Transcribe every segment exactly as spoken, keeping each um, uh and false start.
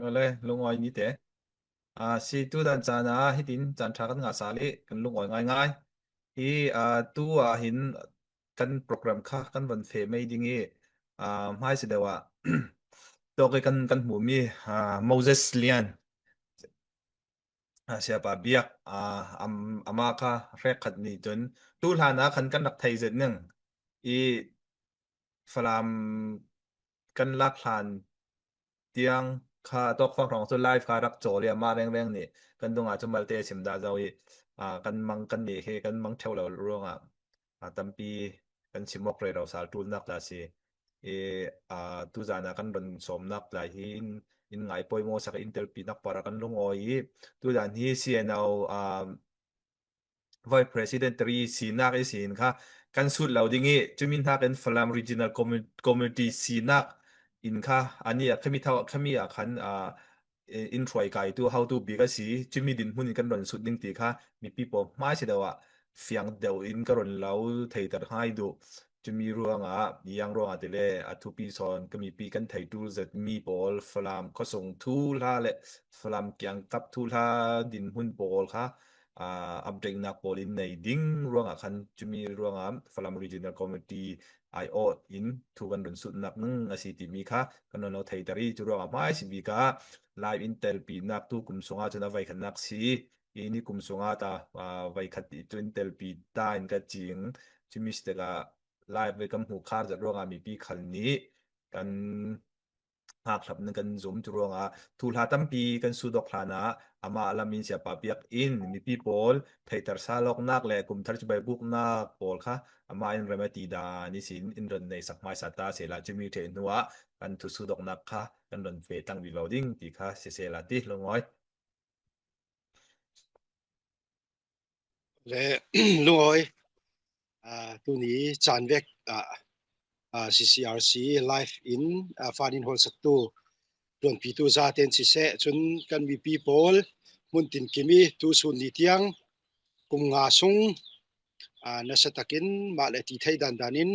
Awle, lungawi ni te. A, si tu dan caan a hitin caan ṭha kan ngah sal i kan lungawi ngaingai. Hi, a, tu a hin kan program kha kan von feh mai ding i, a, hmaisa deuh ah tawk i kan, kan hmuh mi, a, Moses Lian, a, Siapa Biak, a, am, ama kha hrek khat ni cun tu hlan ah khan kan rak thei zet ning i Falam kan lak hlan tiang kha tawk fang hrawng cu live kha rak cawl i amah rengreng nih kan dungah cu malte sim dah zo i, aa, kan mang, kan nih hi kan mang ṭheu lo ruangah, aa, tampi kan sim awk rero sal ṭulnak tla si i, aa, tuzan ah kan run sawmnak tla hi in, in ngai pawimawh sak i in telpinak par ah kan lungawi i tuzan hi C N O, aa, Vice President tari sinak i sin kha kan sut lo ding i, cumi hnakin Falam Regional Commu-, Community sinak in kha ani a khami thau, khami a khan, a, in hruai kai tu, hotu bik a si, cumi dinhmun in kan run sut ding ti kha mipi pawl hmaisa deuh ah fiang deuh in ka run lo theiter hai duh. Cumi ruangah, yang ruangah tile a thupi sawn ka mipi kan thei ṭul zet mi pawl, Falam khuasung thuhla le Falam kiangkap thuhla dinhmun pawl kha, aa, update-nak pawl in nei ding ruangah khan cumi ruangah Falam Regional Committee aiawh in thu kan run sutnak ning a si timi kha kan run lo theiter i cu ruangah hmaisa bik ah live in telpinak tu kum sungah cun a voikhatnak si i ni kum sungah ta, aa, voikhat i tu in telpi ta in ka cing. Cumi si tikah live i kan hmuh khar zet ruangah mipi khal nih kan hngakhlapna kan zum cu ruangah thuhla tampi kan sut awk hlan ah amah lam in Siapa Biak in mipi pawl theihter sal awknak le kumthar cibai buknak pawl kha amah in rem a ti dan ihsin in run nei sak hmaisa ta sehla cumi ṭheh hnuah kan thu sut awknak kha kan run feh tlang vivo ding ti kha sisehla ti lungawi. Le lungawi, aa, tuni caan vek, aa, aa, C C R C live in, aa, faan in hawlsaktu tuanpitu zaten siseh, cun kan mipi pawl hmun tinkim i tu sun ni tiang kum nga sung, aa, nasa takin mah le ti thei dandan in,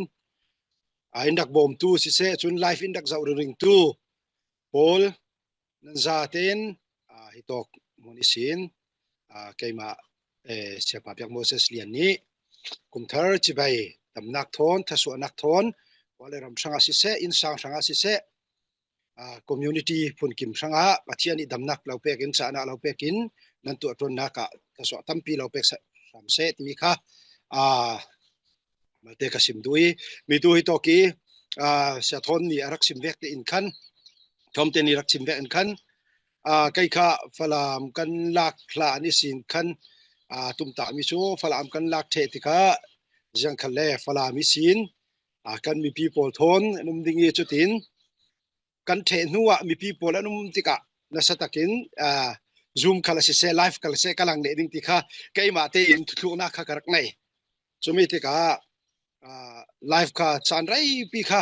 aa, in rak bawmtu siseh, cun live in rak zoh ringringtu pawl nan zaten, aa, hitawk hmun ihsin, aa, keimah, eh, Siapa Biak Moses Lian nih kumthar cibai damnak thawn, thasuahnak thawn, khua le ram hrangah siseh, innsang hrangah siseh, aa, community phunkim hrangah Pathian nih damnak lo pekin, cahnak lo pekin, nan tuahṭuannak ah thasuah tampi lo pek hram seh timi kha, aa, malte ka sim duh i, mitu hitawk i, aa, Sia Thawn nih a rak sim vek te in khan, Thawmte nih rak sim vek in khan, aa, kei kha Falam kan lak hlan ihsin khan, aa, tumtahmi cu Falam kan lak ṭheh tikah ziangkhal le Falam ihsin, aa, kan mipi pawl thawn an um ding i cutin kan ṭheh hnuah mipi pawl an um tikah nasa takin, aa, Zoom khal a siseh, live khal a siseh ka lang leh ding ti kha keimah tein thuthluknak kha ka rak nei. Cumi tikah, aa, live kha caan reipi kha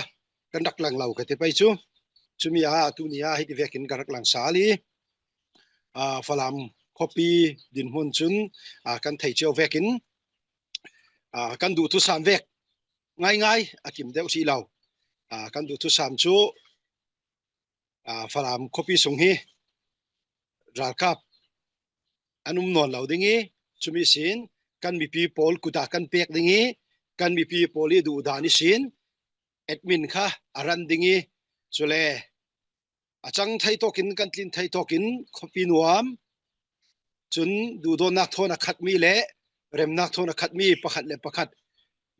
kan rak lang lo ka ti pei cu. Cumi ah tuni ah hiti vekin ka rak lang sal i, aa, Falam khuapi dinhmun cun, aa, kan thei cio vekin, aa, kan duh thusam vek ngaingai a kim deuh si lo. Aa, kan duh thusam cu, aa, Falam khuapi sung hi ralkap an um nawn lo ding i, cumi sin kan mipi pawl kut ah kan pek ding i, kan mipi pawl i duhdan ihsin admin kha a ran ding i, cule a cang thei tawkin, kan tlin thei tawkin khuapi nuam, cun duhdawtnak thawn a khatmi le remnak thawn a khatmi pakhat le pakhat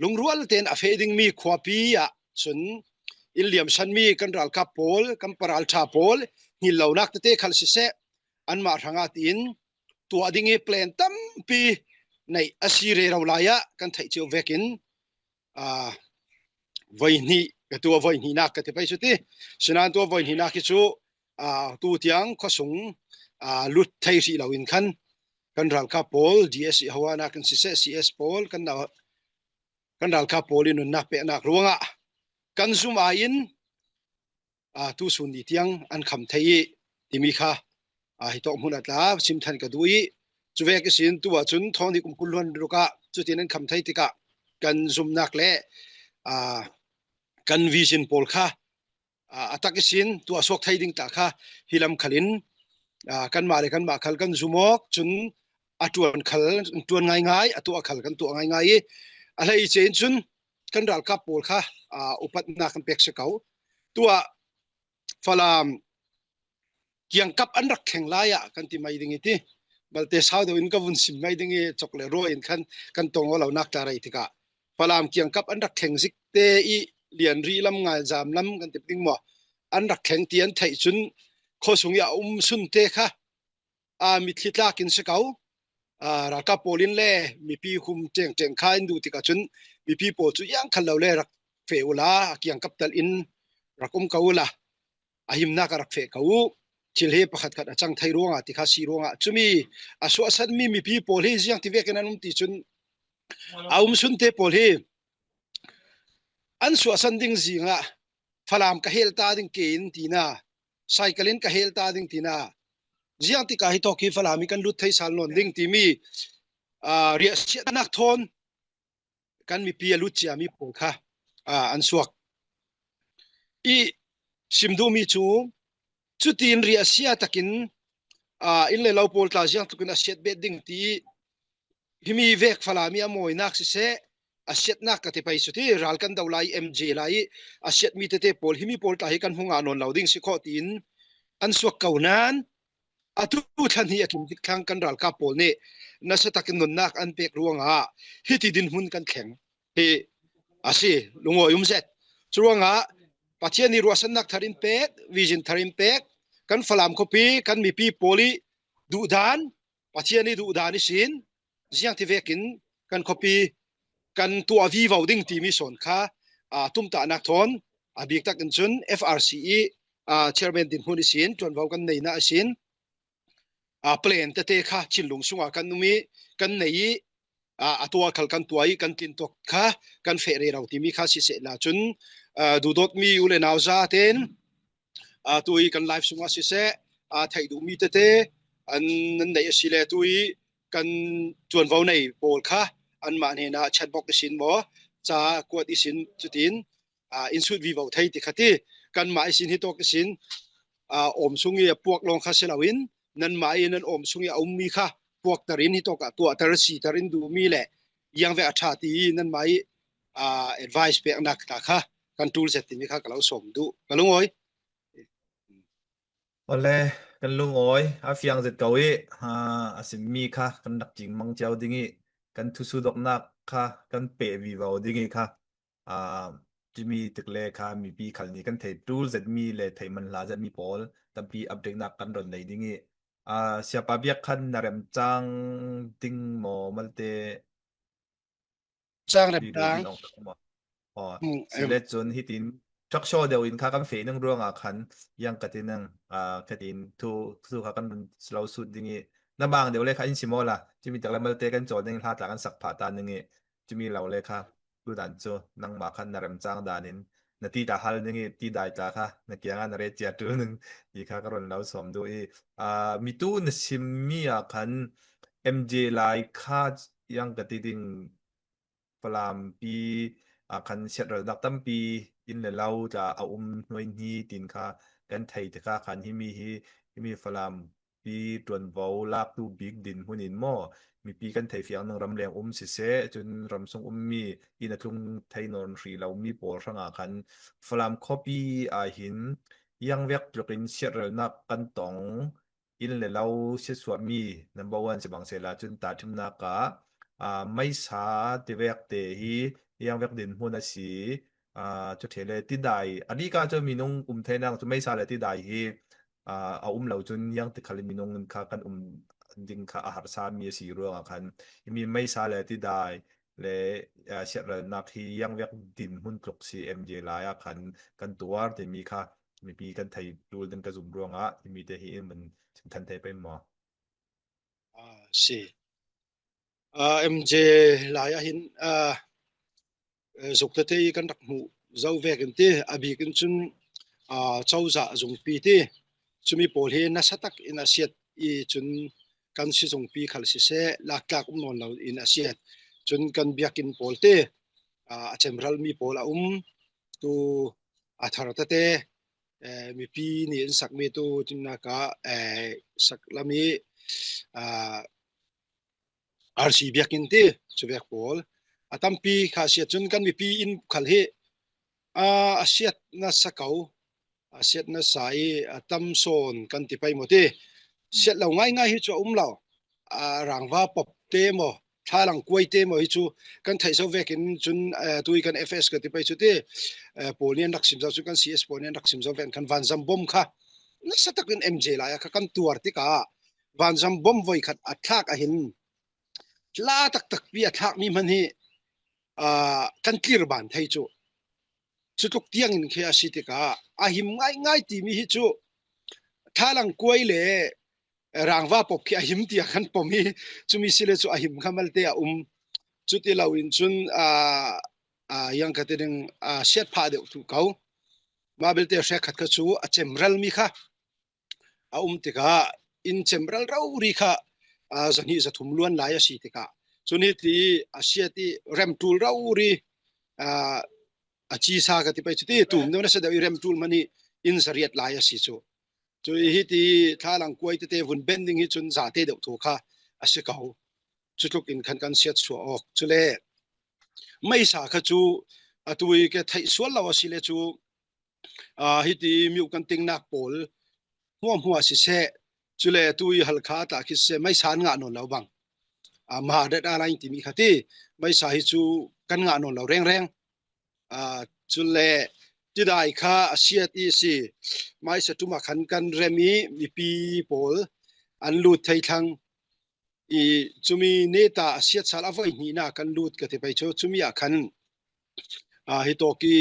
lungrual tein a feh dingmi khuapi ah cun in liamsanmi kan ralkap pawl, kan paralṭha pawl, hngillonak tete khal siseh, anmah hrangah tiin tuah ding i plan tampi neih a si rero lai ah kan theih cio vekin, aa, voihnih, ka tu a voihnihnak ka ti pei cu ti. Sinain tu a voihnihnak hi cu, aa, tu tiang khuasung, aa, lut thei hrih loin khan kan ralkap pawl, D S i hawanak in siseh, C S pawl, kan, kan ralkap pawl i nunnak pehnak ruangah kan zum ai in, aa, tu sun ni tiang an kham thei i timi kha, aa, hitawk hmun a tla sim than ka duh i, cuvek ihsin tu ahcun thawng hnih kum kul hluan ruk ah cutin an kham thei tikah kan zumnak le, aa, kan vision pawl kha a, a tak ihsin tuah suak thei ding tla kha hi lam khalin, a, kanmah le kanmah khal kan zum awk, cun a ṭuan khal ṭuan ngaingai, a tuah khal kan tuah ngaingai i, a hleice in cun kan ralkap pawl kha, a, upatnak kan pek si ko. Tuah Falam kiangkap an rak thleng lai ah kan ti mai ding i ti. Malte sau deuh in ka vun sim mai ding i, cawk le ruah in khan kan tong aw lo nak tla rei tikah Falam kiangkap an rak thleng zik te i Lianri lam, Ngaizam lam kan ti ding maw, an rak thleng ti an theih cun khuasung i a um sunte kha, aa, mitthli tlak in si ko. Aa, ralkap pawl in le mipi hum ṭengṭeng kha in duh tikah cun mipi pawl cu iang khal lo le rak feh uhla, a kiangkap tal in rak um ko uhla, a himnak ah rak feh ko uh. Thil he pakhatkhat a cang thei ruangah ti kha si ruangah cumi a suahsanmi mipi pawl hi ziang ti vekin an um ti cun a um sunte pawl hi an suahsan ding zingah Falam ka hel ta ding ke in tina, cycle in ka hel ta ding tina, ziang tikah hi tawk hi Falam hi kan lut thei sal nawn ding timi, aa, riahsiatnak thawn kan mipi a lut ciami pawl kha, aa, an suak. I sim duhmi cu cutin riahsia takin, aa, inn le lo pawl tla ziang tlukin a siat bet ding ti himi vek Falam i a mawinak siseh, a siatnak ka ti pei cu ti, ral kan do lai i M J lai i a siatmi tete pawl, himi pawl tla hi kan hmu ngah nawn lo ding si khawh tiin an suak ko nain, a tu thlan hi a kim dik thlang kan ralkap pawl nih nasa takin nunnak an pek ruangah hiti dinhmun kan thleng hi a si, lungawi um zet. Curuangah Pathian nih ruahsannak thar in pek, vision thar in pek, kan Falam khuapi, kan mipi pawl i duhdan, Pathian i duhdan ihsin ziang ti vekin kan khuapi kan tuah vivo ding timi sawn kha, aa, tumtahnak thawn a bik takin cun F R C i, aa, chairman dinhmun ihsin ṭuanvo kan neihnak ihsin, aa, plan tete kha thinlung sungah kan um i kan nei i, aa, a tuah khal kan tuah i kan tlin tuak kha kan feh rero timi kha sisehla cun, aa, duhdawtmi u le nau zaten, aa, tu i kan live sungah siseh, aa, theih duhmi tete an nan neih a si le tu i kan ṭuanvo nei pawl kha anmah hnenah chatbox ihsin maw, ca kuat ihsin cutin, aa, in sut vivo thei ti kha ti. Kanmah ihsin hi tawk ihsin, aa, awm sung i a puak lawng kha si loin nanmah i nan awm sung i a ummi kha puakter in hi tawkah tuahter, siter in duhmi le iang vek a ṭha ti i nanmah i, aa, advice peknak ta kha kan ṭul zet timi kha ka lo sawm duh, ka lungawi. Awle, kan lungawi a fiang zet ko i, aa, a simmi kha kan rak cingmang cio ding i, kan thusuhdawknak kha kan peh vivo ding i kha, aa, cumi tikle kha mipi khal nih kan thei ṭul zetmi le thei man hla zetmi pawl tampi update nak kan ron nei ding i, aa, Siapa Biak khan na remcang ding maw malte? Cang rem tang. Aw, hmm, si em. Le cun hitin ṭhak shaw deuh in kha kan feh ning ruangah khan iang ka ti ning, aa, ka tin thu, thu kha kan run lo sut ding i na mang deuh le kha in si maw la, cumi tak le malte kan cawl ding hla tla kan sak phah ta ning i cumi lo le kha tutan cu nangmah khan na remcang dan in na ti ta hal ning i ti dai tla kha na kiangah na re cia ṭul ning i kha ka run lo sawm duh i, aa, mitu na simmi ah khan M J lai kha iang ka ti ding Falampi ah khan siatralnak tampi inn le lo tla a um hnuaihni tin kha kan thei tikah khan himi hi, himi Falampi ṭuanvo laktu bik dinhmun in maw mipi kan theifiang ning ramleng um siseh, cun ramsung ummi inn a tlung thei nawn hrih lomi pawl hrangah khan Falam khuapi ah hin iangvek tlukin siatralnak kan tong, inn le lo siatsuahmi number one si bang sehla cun tahṭhimnak ah, aa, meisa tivek te hi iangvek dinhmun a si, aa, cu ṭhe le tidai a dik ah cun minung um theinak cu meisa le tidai hi, aa, a um lo cun iang tikhal minung kha kan um ding kha a harsami a si ruangah khan himi meisa le tidai le, aa, siatralnak hi iangvek dinhmun tluk si M J lai ah khan kan tuar timi kha mipi kan thei ṭul ding ka zum ruangah himi te hi in min chim than thei pei maw? A si. Aa, M J lai ah hin, aa, eh, zuk tete i kan rak hmuh zo vekin ti, a bik in cun, aa, cozah zungpi ti, cumi pawl hi nasa tak in a siat i cun kan si zungpi khal siseh, laktlak um nawn lo in a siat. Cun kan biakinn pawl ti, aa, a cemralmi pawl a um, tu a thar tete, eh, mipi nih in sakmi tu tinnak ah, eh, sak lam i, ah, R C biakinn ti, cu vek pawl. A tampi kha a siat cun kan mipi inn khal hi, ah, a siat nasa ko, a siat nasa i a tam sawn kan ti pei maw ti. Siat lo ngaingai hi cu a um lo. Ah, rangva pop te maw, thlalang kuai te maw hi cu kan theih zo vekin cun, eh, tui kan F S ka ti pei cu ti, eh, pawl nih an rak sim zo cun kan C S pawl nih an rak sim zo vekin kan vanzam bom kha nasa takin M J lai ah kha kan tuar tikah vanzam bom voi khat a thlak ahhin hla taktak pi a thlakmi hman hi, ah, kan tlirban thei cu. Cutluk tiangin khi a si tikah a him ngaingai timi hi cu thlalang kuai le rangva pop khi a him tiah kan pom hi. Cumi si le cu a him kha malte a um. Cuti loin cun, ah, ah, yang ka ti ding, ah, siat phah deuh tu ko. Mah belte hrekkhat kha cu a cemral mi kha a um tikah inn cemral rori kha, ah, zahnih zathum luan lai a si tikah cun hiti a siat i remtul rori, ah, a cisa ka ti pei cu ti tum deuh nasa deuh i remtul hmanh i inn zariat lai a si cu. Cu i hiti thlalang kuai tete vun ben ding hi cun zate deuh thu kha a si ko. Cutluk in khan kan siat suah awk. Cule meisa kha cu atu i ke theih sual lo a si le cu, aa, hiti miu kan tingnak pawl hmuahhmuah siseh, cule atu i Halkha a tla khi siseh, meisa an ngah nawn lo bang. Aa, Mahadet Airline timi kha ti, meisa hi cu kan ngah nawn lo rengreng. Aa, cule tidai kha a siat i si, meisa ṭum ah khan kan rem i mipi pawl an lut thei thlang. I cumi neta a siat sal a voi hnihnak kan lut ka ti pei cu, cumi ah khan, aa, hi tawk i,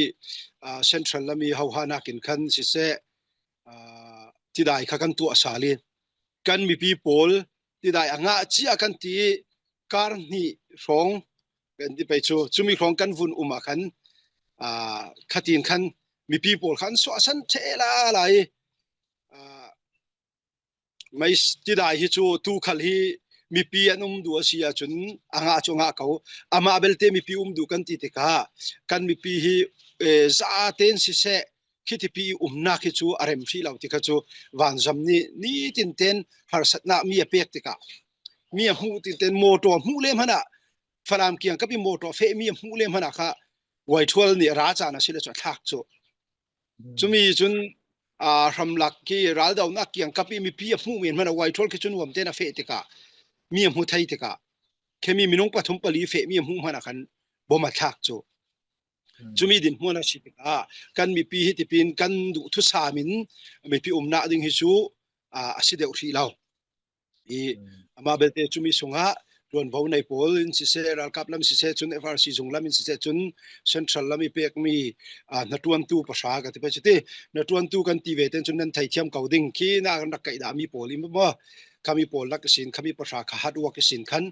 aa, central lam i hohanak in khan siseh, aa, tidai kha kan tuah sal i kan mipi pawl tidai a ngah cia kan ti i kar hnih hrawng kan ti pei cu, cumi hrawng kan vun um ah khan, aa, khatin khan mipi pawl khan suahsan ṭheh lala i, aa, mei tidai hi cu tu khal hi mipi an um duh a si ahcun a ngah cu a ngah ko. Amah belte mipi um duh kan ti tikah kan mipi hi, eh, zaten siseh, khitipi i umnak hi cu a rem hrih lo ti kha cu vanzam nih nitin ten harsatnak mi a pek tikah mi a hmuh tinten mawṭaw a hmuh le hmanh ah Falam kiang kap i mawṭaw a feh mi a hmuh le hmanh ah kha Waithual nih a ra caan a si le cu a thlak cu. Cumi cun, aa, hramlak khi raldonak kiang kap i mipi a hmuh men hmanh ah Waithual khi cun huam tein a feh tikah mi a hmu thei tikah khemi minung pathum pali feh mi a hmuh hmanh ah khan bom a thlak cu. Cumi dinhmun a si tikah kan mipi hi tipin kan duh thusam in mipi umnak ding hi cu, aa, a si deuh hrih lo. I amah belte cumi sungah ṭuanvo nei pawl in siseh, ralkap lam siseh, cun F R C zung lam in siseh, cun central lam i pekmi, aa, hnaṭuantu pahra ka ti pei cu ti, hnaṭuantu kan ti ve ten cun nan theithiam ko ding khi na kan rak kaih dahmi pawl i maw, khami pawl lak ihsin, khami pahra kha hat uak ihsin khan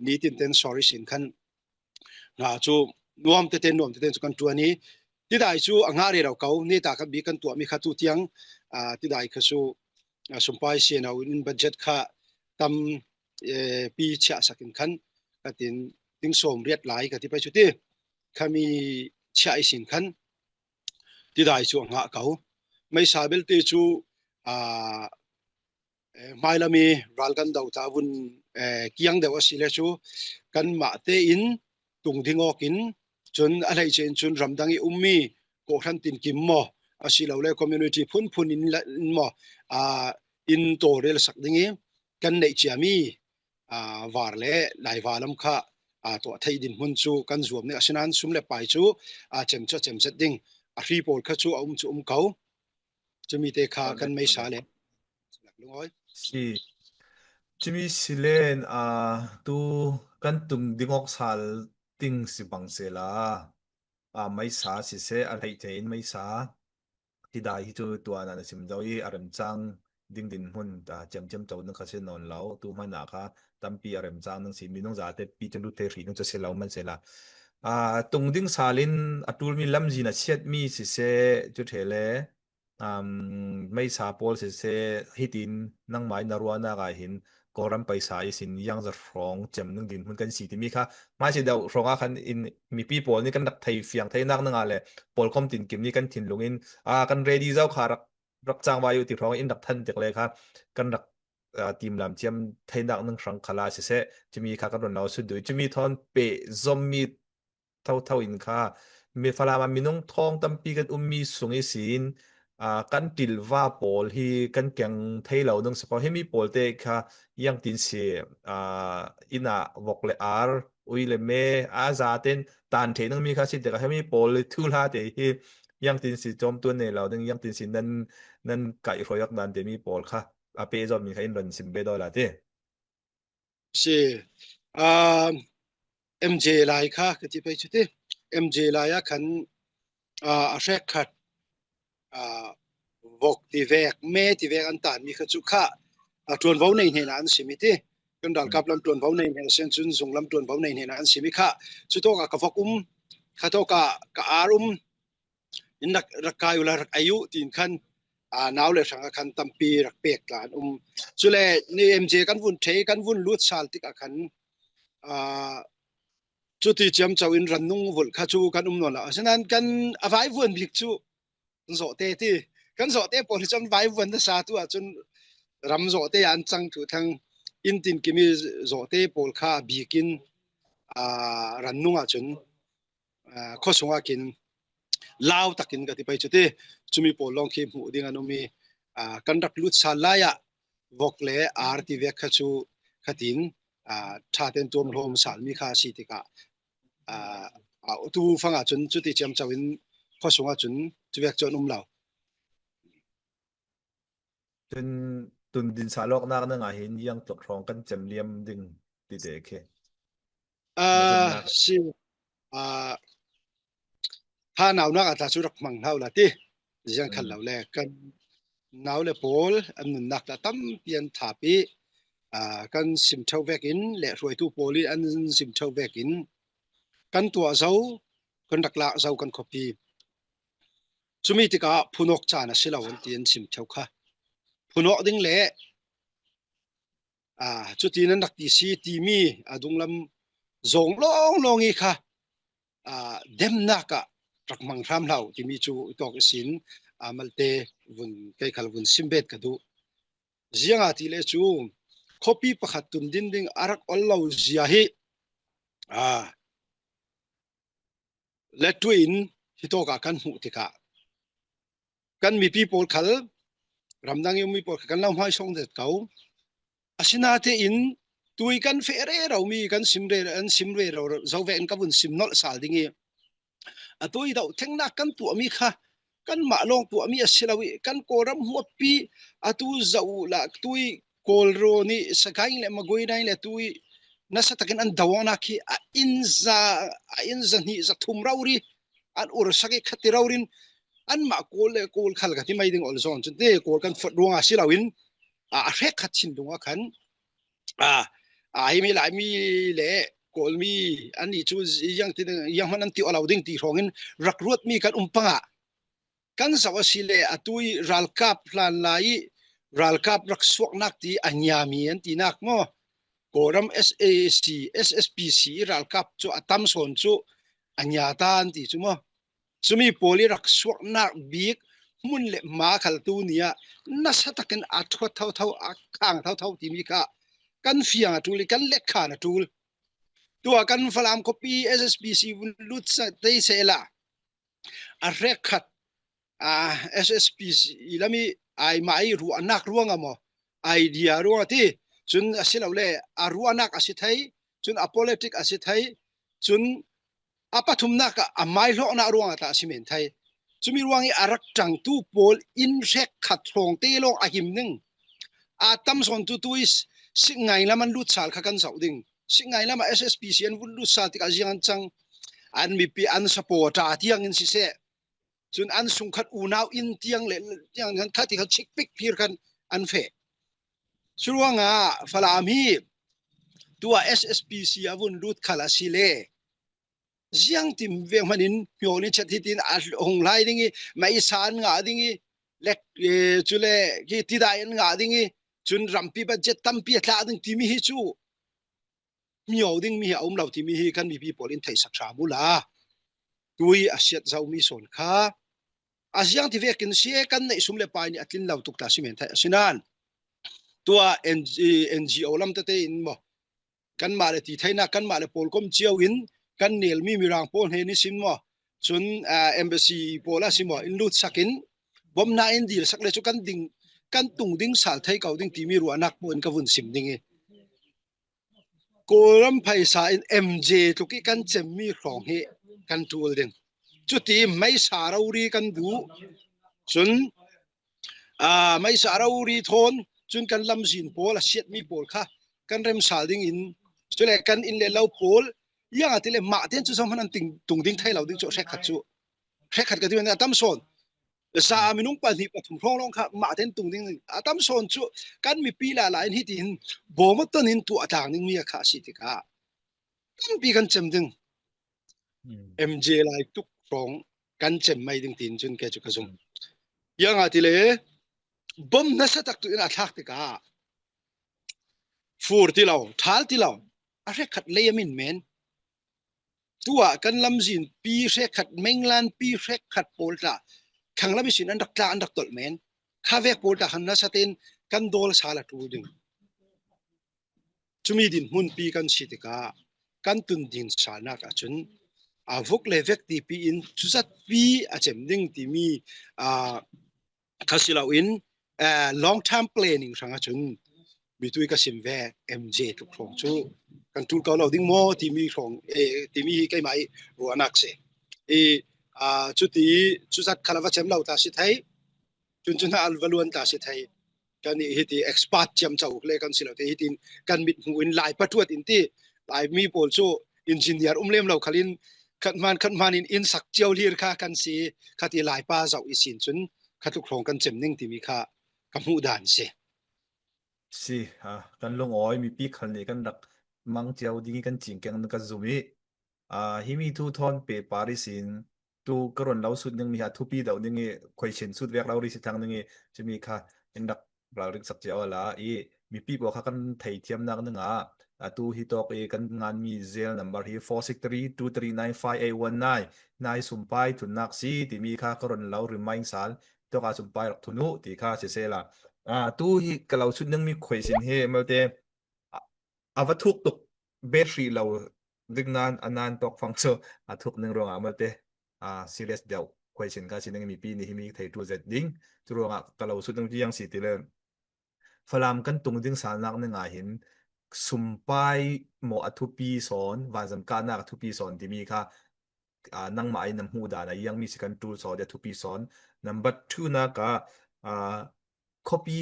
nitin ten sorry sin khan hna cu nuam tete, nuam tete cu kan ṭuan i tidai cu a ngah rero ko. Neta kan bik kan tuahmi kha tu tiang, aa, tidai kha cu, aa, sumpai sian ho in budget kha tam, eh, pi chiah sak in khan ka tin ding sawm riat lai ka ti pei cu ti khami chiah ihsin khan tidai cu a ngah ko. Meisa belte cu, aa, eh, hmailam i ral kan do ta vun, eh, kiang deuh a si le cu kanmah tein tung ding awk in cun a hleice in cun ramdang i ummi kawhhran tinkim maw, asilole community phunphun in la, in maw, aa, in tawlrel sak ding i kan neih ciami, aa, var le laiva lam kha, aa, tuah theih dinhmun cu kan zuam ding a si nain sum le pai cu, aa, cem cu a cem zet ding a hri pawl kha cu a um cu um ko. Cumi te kha kan meisa le lungawi. Si. Cumi si len, aa, tu kan tung ding awk sal ding si bang sela, aa, meisa siseh, a hleih tein meisa tidai hi cu tuan ah na sim zo i a remcang ding dinhmun, aa, ciamciam co ding kha si nawn lo. Tu hmanh ah kha tampi a remcang ding si, minung zate pi cu lut thei hrih ding cu si lo hmanh sela, aa, tung ding sal in a ṭulmi lamzin a chiatmi siseh, cu ṭhe le um, meisa pawl sese hitin nangmah in na ruahnak ah hin Kawlram paisa ihsin ziangzat hrawng cem ning dinhmun kan si timi kha hmaisi deuh hrawngah khan in mipi pawl nih kan rak thei fiang theinak nangah le pawlkom tinkim nih kan thinlung in, ah, kan ready zo kha, rak, rak cangvai uh ti hrawng in rak than tek le kha kan rak, ah, timlam ciam theinak ning hrang khalah siseh, cumi kha kan run lo sut duh. Cumi thawn pehzommi thotho in kha mi Falam ah minung thawng tampi kan ummi sung ihsin, ah, kan ṭilva pawl hi kan keng thei lo ning si ko. Himi pawlte kha ziangtin si, ah, inn ah vok le ar, ui le me, a zaten tan thei ningmi kha si tikah himi pawl thuhla te hi ziangtin si cawmtuan nei lo ding, ziangtin si nan, nan kaihhruai awk dan timi pawl kha a pehzom in kha in run sim ve daw la ti. Si, ah, M J lai kha ka ti pei cu ti. M J lai ah khan, ah, a hrekkhat, ah, vok ti vek, me ti vek an tanmi kha cu kha, ah, ṭuanvo nei hnenah an simi ti. Kan ralkap lam ṭuanvo nei hnen a si ahcun zunglam ṭuanvo nei hnenah an simi kha. Cu tawkah ka vok um, kha tawkah ka ar um, in rak, rak kai uhla rak ei uh tiin khan, aa, nau le hrang ah khan tampi rak pek tla an um. Cule ni M J kan vun ṭhei, kan vun lut sal tikah khan, aa, cuti ciamco in rannung vulh kha cu kan um nawn lo. Asinain kan a vaivuan bik cu kan zawhte ti, kan zawhte pawl hi cu an vaivuan nasa tu ahcun ram zawhte ah an cang tu thang in tin kimi zawhte pawl kha bikin, aa, rannung ahcun aa, khuasung ah kin lau takin ka ti pei cu ti. Cumi pawl lawng khi hmuh ding an um i, aa, kan rak lut sal lai ah vok le ar ti vek kha cu khatin, aa, ṭha tein tuam hlawm salmi kha a si tikah, aa, aa, tu fang ahcun cuti ciamco in khuasung ahcun cu vek cu an um lo. Cun tun din sah lawknak nangah hin ziang tluk hrawng kan cem liam ding ti te khi. Aa, si, aa, tha naunak ah tla cu rak hmang hna uh la ti. Ziang khat lo le kan nau le pawl an nunnak tla tampi an thap i, aa, kan sim ṭheu vekin le hruaitu pawl i an sim ṭheu vekin kan tuah zo, kan rak lak zo kan khuapi. Cumi tikah phunawk caan a si lo an ti an sim ṭheu kha. Phunawk ding le, aa, cuti nan rak ti si timi a dunglam zawng lawnglawng i kha, aa, demnak ah rak hmang hram hlah uh timi cu tawk ihsin, aa, malte vun kei khal vun sim bet ka duh. Ziangahtile cu khuapi pakhat tun din ding a rak ol lo zia hi, aa, lettuin hitawkah kan hmuh tikah kan mipi pawl khal, ramdang i ummi pawl khal kan lo hmaisawng zet ko. Asinatein tui kan feh rero mi kan sim re, an sim rero zo vekin ka vun sim nolh sal ding i, a tui doh thengnak kan tuahmi kha kanmah lawng tuahmi a si lo i, kan Kawlram huappi atu zoh uhla tui Kawlrawn i Sagaing le Maguinai le tui nasa takin an do awknak khi a inn za, a inn za hnih za thum rori an ursak i khati rorin anmah Kawl le Kawl khal ka ti mai ding ol zawn cun te Kawl kan fot ruangah si loin, a, a hrekkhat thinlung ah khan, a, a, himi Laimi le Kawlmi annih cu ziang ti ding, ziang hmanh an ti aw lo ding ti hrawngin rak ruatmi kan um pangah kan zoh a si le a tui ralkap hlan lai i ralkap rak suaknak ti a ngiami an tinak maw? Kawlram S A C, S S P C i ralkap cu a tam sawn cu a ngia ta an ti cu maw? Cumi pawl i rak suaknak bik hmun le hma khal tu ni ah nasa takin a thuat thotho, a khang thotho timi kha kan fiang a ṭul i kan letkhan a ṭul. Tuah kan Falam khuapi S S P C vun lut sa-, tei sehla a hrekkhat, aa, S S P C lam i ai mah i ruahnak ruangah maw, idea ruangah ti, cun a si lo le a ruahnak a si thei, cun a politic a si thei, cun a pathumnak ah a maihlawhnak ruangah tah a si men thei. Cumi ruang i a rak ṭangtu pawl in hrekkhat hrawngte lawng a him ning. A tam sawn tu tui Singngai lam an lut sal kha kan zoh ding. Singngai lam ah S S P C an vun lut sal tikah ziang an cang. An mipi an supporter tiang in siseh, cun an sungkhat unau in tiang le tiang khan khati khan chikpik phir khan an feh. Curuangah Falam hi tuah S S P C a vun lut khal a si le ziangtin vek hmanh in hmiawl in chat hitin a hung hlai ding i, mah i san ngah ding i, lek, eh, cule hi tidai an ngah ding hi, cun rampi budget tampi a tlak ding timi hi cu miau ding mi hi a um lo timi hi kan mipi pawl in theihsak hram uhla, tui a siat zomi sawn kha a ziang ti vekin si e, kan neih sum le pai nih a tlin lo tuk ta si men theih a si nan, tua N G, N G O lam tete in maw, kanmah le ti theinak, kanmah le pawlkom cio in kan nelmi mirang pawl hnen ihsin maw, cun, ah, embassy pawl ah si maw, in lutsak in bomna in dilsak le cu kan ding, kan tung ding sal thei ko ding timi ruahnak pawl in ka vun sim ding i, Kawlram phaisa in M J tluk i kan cemmi hrawng hi kan ṭul ding. Cuti meisa rori kan duh. Cun, aa, meisa rori thawn cun kan lamzin pawl a siatmi pawl kha kan remsal ding in, cule kan inn le lo pawl, iang a ti le mah ten cu zohman an ting, tung ding thei lo ding cu hrekkhat cu, hrekkhat ka ti a tam sawn. Za a minung pahnih pathum hrawng lawng kha mah ten tung ding a tam sawn cu kan mipi lala in hitin bawm a ton in tuah tlang ding mi a kha a si tikah tampi kan cem ding. M J lai tuk hrawng kan cem mai ding tiin cun ke cu ka zum. Iang a ti le bom nasa tak tu in a thlak tikah fur ti lo, thal ti lo, a hrekkhat lei a min men. Tuah kan lamzin pi hrekkhat, menglan pi hrekkhat pawl tla, khanglam ihsin an rak tla, an rak tolh men. Kha vek pawl tla khan nasa tein kan dawl sal a ṭul ding. Cumi dinhmun pi kan si tikah kan tun din salnak ahcun a vuk le vek tipi in cuzat pi a cem ding timi, aa, kha si loin, eh, long term planning hrang ahcun mitui ka sim ve, M J tluk hrawng cu kan ṭul ko lo ding maw timi hrawng, eh, timi hi keimah i ruahnak si. I, ah, cuti cuzat khal a va cem lo ta si thei. Cun cun a va luan ta si thei. Kan i hiti expert ciamco le kan si lo te hitin kan mit hmuh in lai patuat in ti. Lai mi pawl cu engineer um lem lo khalin khat hman, khat hman in in sak cio hlir kha kan si, kha ti lai pa zoh i sin cun kha tluk hrawng kan cem ning timi kha ka hmuh dan si. Si, ha, kan lungawi mipi khal nih kan rak mang cio ding i kan cingkeng ka zum i, aa, himi thu thawn pehpar ihsin tu ka run lo sut ning mi ha thupi deuh ning i question sut vek lo rih si thlang ning i cumi kha in rak ralring sak cio la i mipi pawl kha kan theithiamnak ning ah atu hi tawk i kan nganmi zel number hi four six three two three nine five eight one nine nai sumpai thunnak si timi kha ka run lo remind sal tawk a sumpai rak thun uh ti kha sisela. Aa, tu hi ka lo sut ning mi question hi malte a, a va thuk tuk bet hrih lo ding nan a nan tawk fang cu a thuk ning ruangah malte, aa, serious deuh question kha si ning mipi nih himi thei ṭul zet ding. Cu ruangah ka lo sut ning viang si ti le Falam kan tung ding salnak ning ah hin sumpai maw a thupi sawn, vanzam kahnak a thupi sawn timi kha, aa, nangmah in na hmuh dan a iangmi si kan ṭul sawn, a thupi sawn. Number two nak ah, aa, khuapi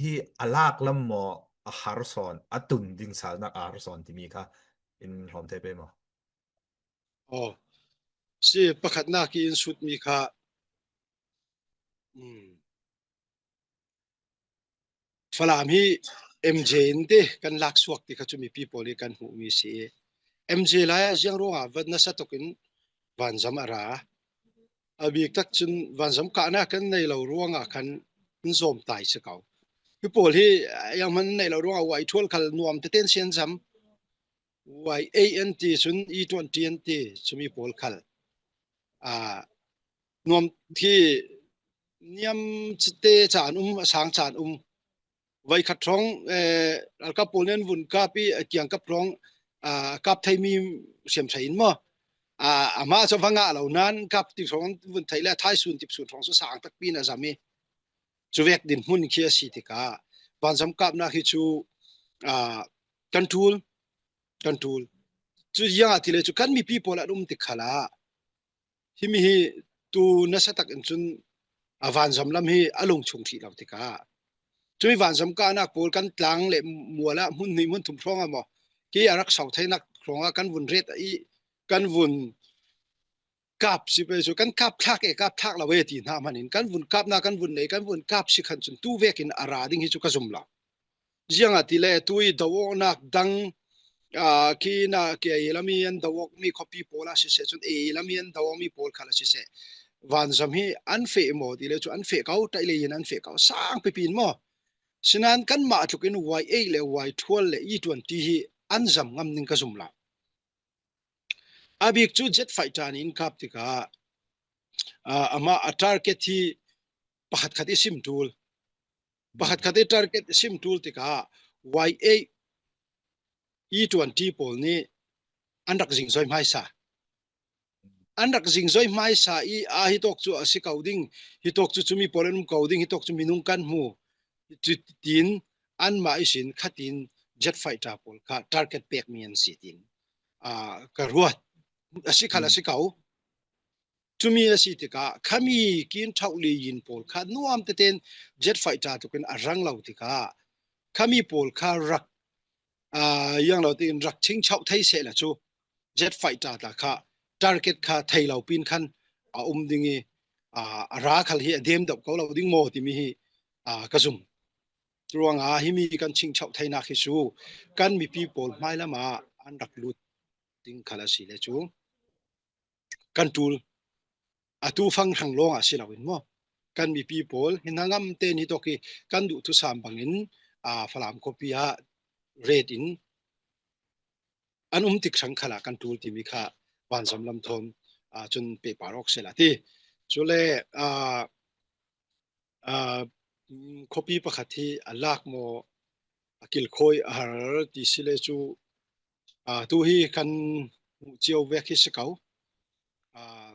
hi a lak lam maw a har sawn, a tun ding salnak a har sawn timi kha in hlawm thei pei maw? Aw, si pakhatnak i in sutmi kha, um, Falam hi M J in te kan lak suak ti kha cu mipi pawl i kan hmuhmi si i, M J lai ah ziang ruangah va nasa tuk in vanzam a ra. A bik tak cun vanzam kahnak kan nei lo ruangah khan in zawm tai si ko. Hi pawl hi, ah, yang hman nei lo ruangah Y twelve khal nuam tete in sian zam. Y A N T cun E twenty an ti, cumi pawl khal. Ah, nuam khi niam te caan um, a sang caan um. Voikhat hrawng, eh, ralkap pawl nih an vun kap i, a kiangkap hrawng, ah, kap theimi siam thei in maw? Ah, amah cu va ngah lo nan kap ti hrawng an vun theih le a thaisun tipsun hrawng cu sang takpi in a zam i. Cu vek dinhmun khi a si tikah vanzam kapnak hi cu, ah, kan ṭul, kan ṭul. Cu ziangah ti le cu kan mipi pawl an um tik khalah himi hi tu nasa tak in cun a vanzam lam hi a lungchung hrih lo tikah cumi vanzam kahnak pawl kan tlang le mual ah hmun hnih hmun thum hrawng ah maw, khi a rak sau theinak hrawng ah kan vun ret i kan vun kap si pei cu kan kap thlak e, kap thlak lo e ti hna hman in kan vun kapnak kan vun nei, kan vun kap si khan cun tu vekin a ra ding hi cu ka zum lo. Ziangahtile tu i do awknak dang, aa, khi na, khi ei lam i an do awkmi khuapi pawl ah siseh, cun ei lam i an do awkmi pawl khal ah siseh, vanzam hi an feh maw ti le chu an feh kau, tailei in an feh kau sang pipi in maw. Sinan kanmah tlukin Y eight le Y twelve le E twenty hi an zam ngam ning ka zum la. A bik chu jet fighter nih in kap tikah, ah, amah a target hi pakhat khat i sim tul. Pakhat khat i target i sim tul tikah Y eight, E twenty pawl nih an rak zingzoi hmaisa. An rak zingzoi hmaisa i, a, hitawk cu a si ko ding, hitawk cu cumi pawl an um ko ding, hitawk cu minung kan hmu, cu tiin anmah ihsin khatin jet fighter pawl kha target pek mi an si tiin, a, ka ruat. A si khal a si ko. Cumi a si tikah khami kin thauh li in pawl kha nuam teten jet fighter tukin a rang lo tikah khami pawl kha rak, aa, yang lo tein rak chingchauh thei seh la cu jet fighter ta kha target kha thei lo pin khan a um ding i, aa, a ra khal hi a dem deuh ko lo ding maw timi hi, aa, ka zum. Curuangah himi kan chingchauh theinak hi cu kan mipi pawl hmailam ah an rak lut ding khal a si le cu kan ṭul. Atu fang hrang lawngah si loin maw? Kan mipi pawl hi hnangam tein hitawk hi kan duh thusam bangin, aa, Falam khuapi ah ret in an um tik hrang khalah kan ṭul timi kha vanzam lam thawn, aa, cun pehpar awk sehla ti. Cule, aa, aa, khuapi pakhat hi a lak maw, a kilkhawi a har ti si le cu, aa, tu hi kan hmuh cio vek hi si ko. Aa,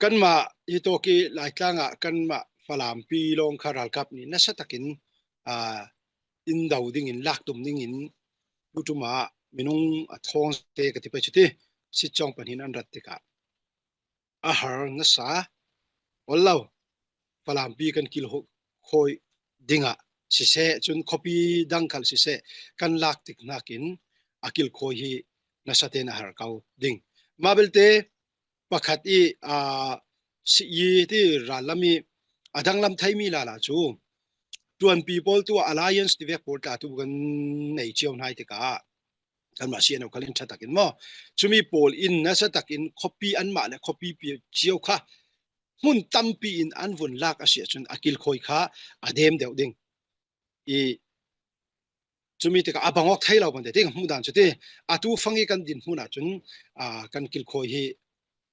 kanmah hitawk i Laitlang ah kanmah Falampi lawng kha ralkap nih nasa takin, aa, in do dingin, lak tum dingin, tuṭum ah minung a thawng te ka ti pei cu ti, sitcawng pahnih in an rat tikah a har nasa, ol lo, Falampi kan kilkhawi dingah siseh, cun khuapi dang khal siseh, kan lak tik hnakin a kilkhawi hi nasa tein a har ko ding. Mah belte pakhat i, aa, si i ti rallam i a danglam theimi lala cu ṭuanpi pawl tu ah alliance ti vek pawl tla tu kan nei cio hnai tikah kanmah C N O khal in ṭha takin maw, cumi pawl in nasa takin khuapi anmah le khuapi pi cio kha hmun tampi in an vun lak a si ahcun a kilkhawi kha a dem deuh ding. I cumi tikah a bang awk thei lo bangte ti ka hmuh dan cu ti. Atu fang i kan dinhmun ahcun, aa, kan kilkhawi hi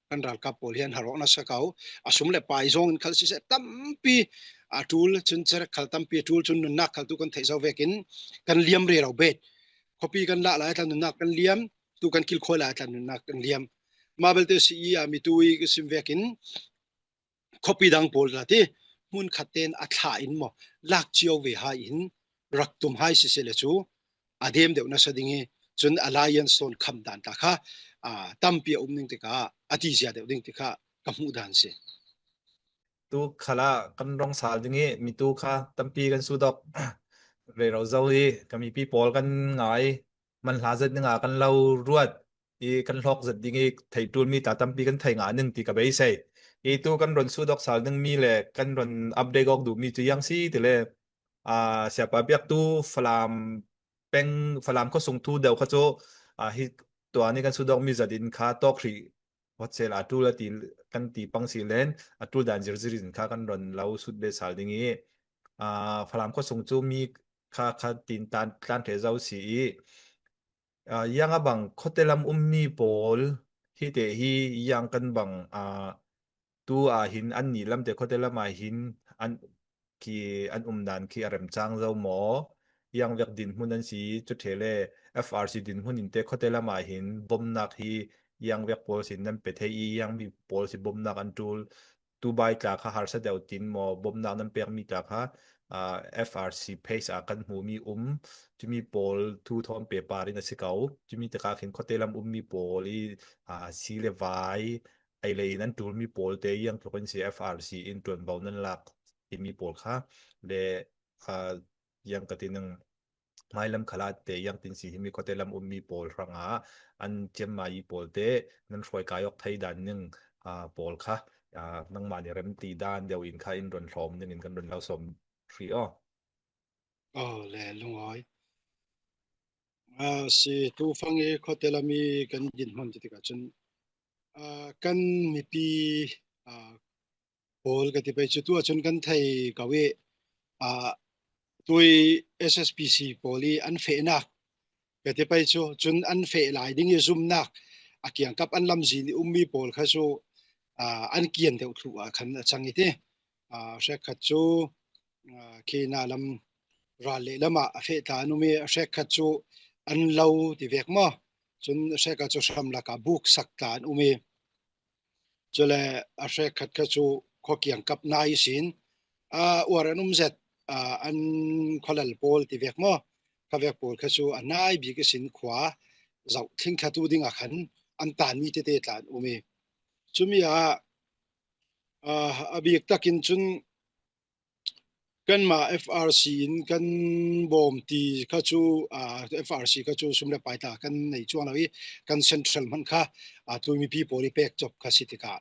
kan ralkap pawl hi an har awk nasa ko. A sum le pai zong in khal siseh tampi a ṭul, cun cerek khal tampi a ṭul, cun nunnak khal tu kan theih zo vekin kan liam rero bet. Khuapi kan lah lai tla nunnak kan liam, tu kan kilkhawi lai tla nunnak kan liam. Mah belte si i, aa, mitu i ka sim vekin khuapi dang pawl tla ti hmun khat tein a thlah in maw, lak cio ve hai in rak tum hai siseh le cu a dem deuh nasa ding i, cun alliance sawn kham dan tla kha, aa, tampi a um ning tikah a ti zia deuh ding ti kha ka hmuh dan si. Tu khalah kan rong sal ding i mitu kha tampi kan sut awk rero zo i ka mipi pawl kan ngai, man hla zet dingah kan lo ruat i kan hlawk zet ding i thei ṭulmi tla tampi kan thei ngah ning ti ka beisei. I tu kan ron sut awk sal dingmi le kan ron update awk duhmi cu yang si ti le, aa, siapa biaktu Falam peng, Falam khuasung thu deuh kha cu, aa, hi tuan i kan sut awkmi zat in kha tawk hrih hot sehla a ṭul a ti, kan ti pang si len a ṭul dan zirzir in kha kan ron lo sut ve sal ding i, aa, Falam khuasung cu mi kha kha tin tlan, tlan ṭheh zo si i, aa, yang a bang khuate lam ummi pawl hi te hi yang kan bang, aa, tu ah hin an nih lam te khuate lam ah hin an khi an um dan khi a remcang zo maw? Yang vek dinhmun an si cu ṭheh le F R C dinhmun in te khuate lam ah hin bomnak hi yang vek pawl sin nan pe thei i yang mi pawl si bomnak an ṭul. Tubai tla kha harsa deuh tin maw bomnak nan pekmi tla kha, aa, F R C page ah kan hmumi um. Cumi pawl thu thawn pehpar in a si ko. Cumi tikah khin khuate lam ummi pawl i, aa, si le vai ei le in an ṭulmi pawl te yang tluk in si F R C in ṭuanvo nan lak timi pawl kha le, aa, yang ka ti ning hmailam khalah te yang tin si himi khuate lam ummi pawl hrangah an ciammai i pawl te nan hruai kai awk thei dan ning, aa, pawl kha, aa, nangmah nih remti dan deuh in kha in ron hlawm ning in kan ron lo sawm hrih aw. Aw le, lungawi. Aa, si tu fang i khuate lam i kan dinhmun ti tikah cun Aa, kan mipi, aa, pawl ka ti pei cu tu ahcun kan thei ko i, aa, tui S S P C pawl i an fehnak ka ti pei cu, cun an feh lai ding i zumnak a kiangkap an lamzin i ummi pawl kha cu, aa, an kian deuh thluh ah khan a cang i ti. Aa, hrekkhat cu, aa, Kenya lam ral leh lam ah a feh tla an um i, a hrekkhat cu an lo ti vek maw? Cun a hrekkhat cu hramlak ah buk sak tla an um i, cule a hrekkhat kha cu khuakiang kap nai ihsin, aa, uar an um zet, aa, an khualal pawl ti vek maw? Kha vek pawl kha cu a nai bik ihsin khua zoh thlingthlatu ding ah khan an tanmi tete tla an um i, cumi ah, aa, a bik takin cun kanmah F R C in kan bawm ti kha cu, aa, F R C kha cu sum le pai tla kan nei cuang lo i, kan central hmanh kha, aa, tui mipi pawl i pek cop kha si tikah,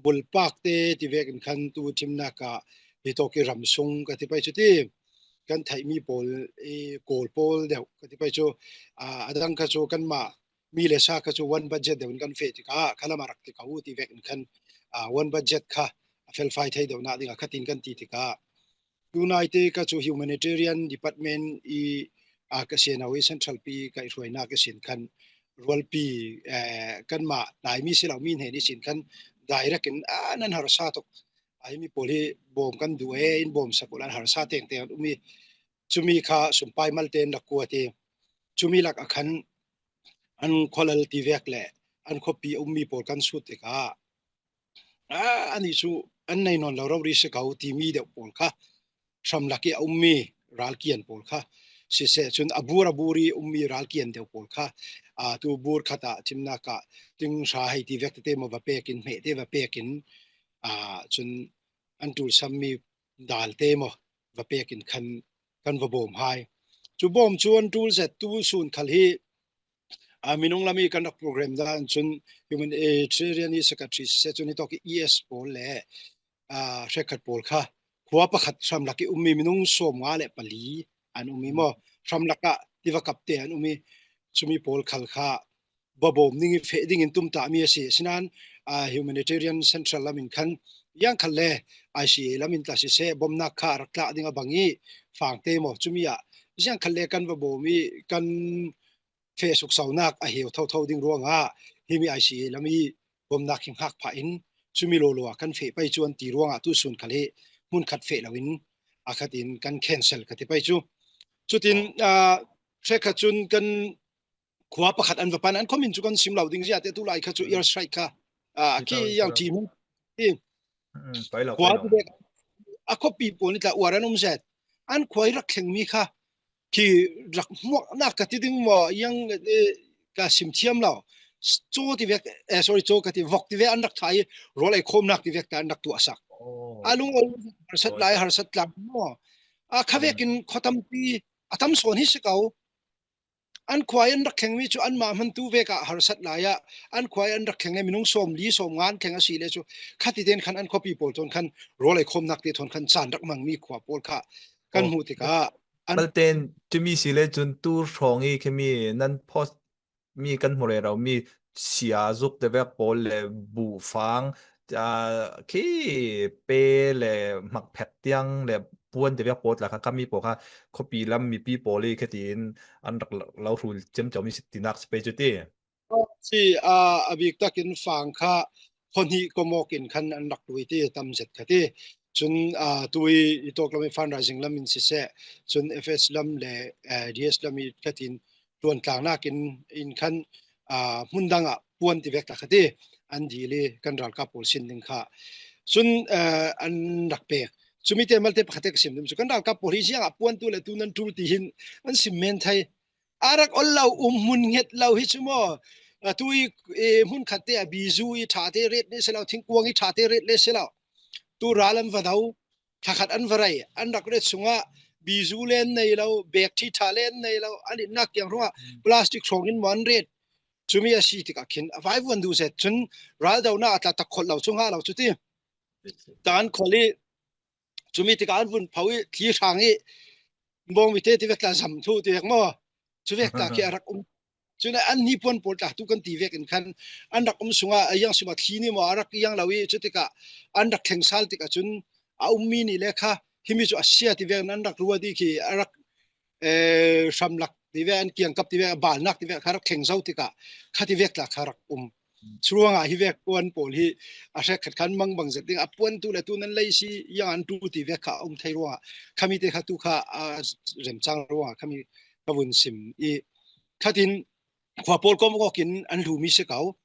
bulpak te ti vekin khan tu thimnak ah hi tawk i ram sung ka ti pei cu ti, kan theihmi pawl i, Kawl pawl deuh ka ti pei cu, aa, a dang kha cu kanmah mi le sa kha cu one budget deuh in kan feh tikah, kha lam a rak ti ko ti vekin khan, aa, one budget kha a felfai thei deuhnak dingah khatin kan ti tikah, tunaite kha cu humanitarian department i, aa, ka sian i central pi ka i hruainak ihsin khan rualpi, eh, kanmah Laimi si lo mi hnen ihsin khan direct in, aa, nan harsa tuk. Aa, hi mi pawl hi bawm kan duh e, in bawm sak u lan harsa tengteng an um i, cumi kha sumpai malte an rak kuat i, cumi lak ah khan an khualal ti vek le an khuapi a ummi pawl kan sut tikah, aa, anih cu an nei nawn lo rori si ko timi deuh pawl kha, hramlak i a ummi ralkian pawl kha siseh cun, a bur a bur i ummi ralkian deuh pawl kha, aa, tu bur khat ah thimnak ah ting hra hei ti vek tete maw va pek in, hmeh te va pek in, aa, cun an ṭul sammi dal te maw va pek in khan kan va bawm hai. Cu bawm cu an ṭul zet tu sun khal hi, aa, minung lam i kan rak program dan cun humanitarian i secretary siseh cun hi tawk i E S pawl le, aa, hrekkhat pawl kha khua pakhat hramlak i ummi minung sawmnga le pali an um i maw, hramlak ah tiva kap te an um i, cumi pawl khal kha va bawm ning i feh ding in tumtahmi a si. Asinain, aa, humanitarian central lam in khan ziangkhal le I C A lam in tla siseh, bawmnak kha a rak tlah ding a bang i fangte maw, cumi ah ziangkhal le kan va bawm i kan feh suksaunak a heu thotho ding ruangah himi I C A lam i bawmnak hi hngak phah in, cumi lawlaw ah kan feh pei cu an ti ruangah tu sun khal hi hmunkhat feh loin a khat in kan cancel ka ti pei cu. Cutin, aa, hrekkhat cun kan khua pakhat an va pan, an khuamin cu kan sim lo ding zia te, tu lai kha cu air strike kha, aa, khi yang ṭi hmang i, khua ti vek a khuapi pawl nih tla uar an um zet. An khua i rak thlengmi kha khi rak hmuaknak ka ti ding maw, yang, eh, ka sim thiam lo. Caw ti vek, eh, sorry, caw ka ti, vok ti vek an rak thah i, rawl ei khawmnak ti vek ta an rak tuahsak. A lung ol, harsat lai, harsat tlang maw. A kha vekin khuatampi a tam sawn hi si ko. An khua i an rak thlengmi cu anmah hmantu vek ah harsat lai ah, an khua i an rak thleng le minung sawmli sawmnga an thleng a si le cu, khati tein khan an khuapi pawl thawn khan rawl ei khawmnak te thawn khan caan rak hmangmi khua pawl kha kan hmuh tikah an. Malte in cumi si le cun tu hrawng i khimi nan post mi kan hmu rero mi sia zuk te vek pawl le buhfang, aa, khi pe le hmakphek tiang le puan te vek pawl tla kha, khami pawl kha khuapi lam mipi pawl i khatin an rak lo, lo hrul ciamco mi si tinak si pei cu ti. Si, aa, a bik takin fang kha khuahnih kawmawk in khan an rak lui ti tam zet kha ti. Cun, aa, tui i tawk lam i fundraising lam in siseh, cun F S lam le, eh, D S lam i khatin ṭuantlangnak in, in khan, aa, hmun dang ah puan ti vek ta kha ti, an dil i kan ralkap pawl sin ding kha. Cun, eh, an rak pek. Cumi te malte pakhat te ka sim dum cu, kan ralkap pawl hi ziangah puan tu le tu nan ṭul ti hin an sim men thei. A rak ol lo, um hmun hnget lo hi cu maw? A tu i, eh, hmun khat te ah bizu i ṭha te ret le si lo, thingkuang i ṭha te ret le si lo. Tu ral an va do, thla khat an va rei, an rak ret sungah bizu le an nei lo, bek ṭhi ṭha le an nei lo, an itnak tiang hrawngah plastic hrawng in maw an ret. Cumi a si tikah khin a vaivuan duh zet cun raldonak a tla tak kholh lo cu hnga lo cu ti. Tan kholh i cumi tikah an vun pho i thli hrang i bawngmi te ti vek tla zam thu ti vek maw? Cu vek tla khi a rak um. Cun an hnipuan pawl tlaktu kan ti vekin khan an rak um sungah a iang sima thli ni maw a rak iang lo i cutikah an rak thleng sal tikah cun a ummi nih le kha himi cu a sia ti vekin an rak ruat i khi a rak, eh, hramlak ti ve, an kiangkap ti ve, a balnak ti ve kha rak thleng zo tikah kha ti vek tla kha rak um. Curuangah hi vek puan pawl hi a hrekkhat khan mangbang zet ding a puantu le tu nan lei si iang an tu ti vek kha a um thei ruangah khami te kha tu kha a remcang ruangah khami ka vun sim i khatin khua pawl kawm awkin an hlumi si ko,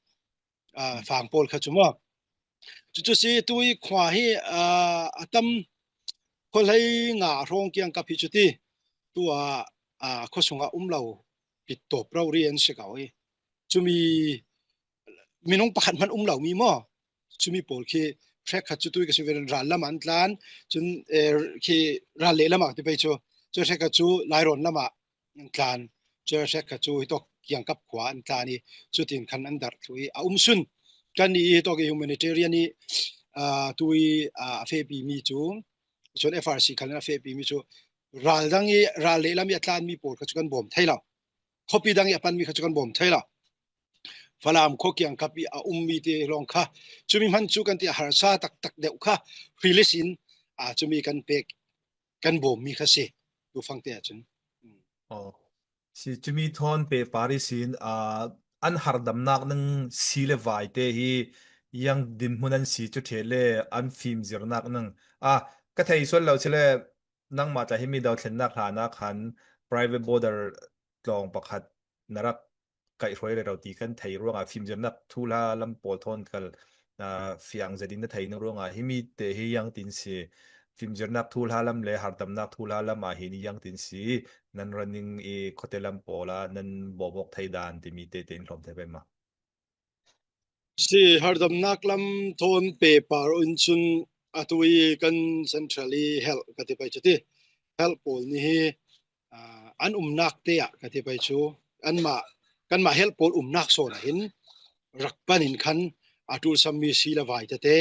aa, fang pawl kha cu maw? Cucu si tui khua hi, aa, a tam khuahlei nga hrawng kiangkap hi cuti tua, aa, khuasungah um lo pittawp rori an si ko i cumi minung pakhat hman um lomi maw? Cumi pawl khi hrekkhat cu tui ka si ve ral lamah an tlan, cun, eh, khi ral leh lamah ti pei cu, cu hrekkhat cu lairawn lamah an tlan, cu hrekkhat cu hitawk kiangkap khua an tlan i, cutin khan an darh thluh i, a um sun. Kan i hitawk i humanitarian i, ah, tui, ah, a fehpimi cu, cun F R C khan a fehpimi cu, ral dang i, ral leh lam i a tlanmi pawl kha cu kan bawm thei lo. Khuapi dang i a panmi kha cu kan bawm thei lo. Falam khua kiangkap i a ummi te lawng kha cumi hman cu kan ti a harsa taktak deuh kha release in, aa, cumi kan pek, kan bawmmi kha si. Tufang te ahcun. Aw. Si cumi thawn pehpar ihsin, aa, an hardamnak ning si le vai te hi iang dinhmun an si cu ṭheh le an fimzirnak ning, aa, ka thei sual lo si le nangmah tla himi dothlennak hlan ah khan private border tlawng pakhat na rak kaihhruai rero ti kan thei ruangah fimzirnak thuhla lam pawl thawn khal, aa, fiang zetin na thei ning ruangah himi te hi iang tin si, fimzirnak thuhla lam le hardamnak thuhla lam ah hin iang tin si nan running i khuate lam pawl ah nan bawm awk thei dan timi te tein hlawm thei pei maw? Si hardamnak lam thawn pehpar in cun atu i kan central i helh ka ti pei cu ti. Helh pawl nih hi, aa, an umnak te ah ka ti pei cu anmah, kanmah helh pawl umnak sawn ah hin rak pan in khan a ṭulsammi si le vai tete,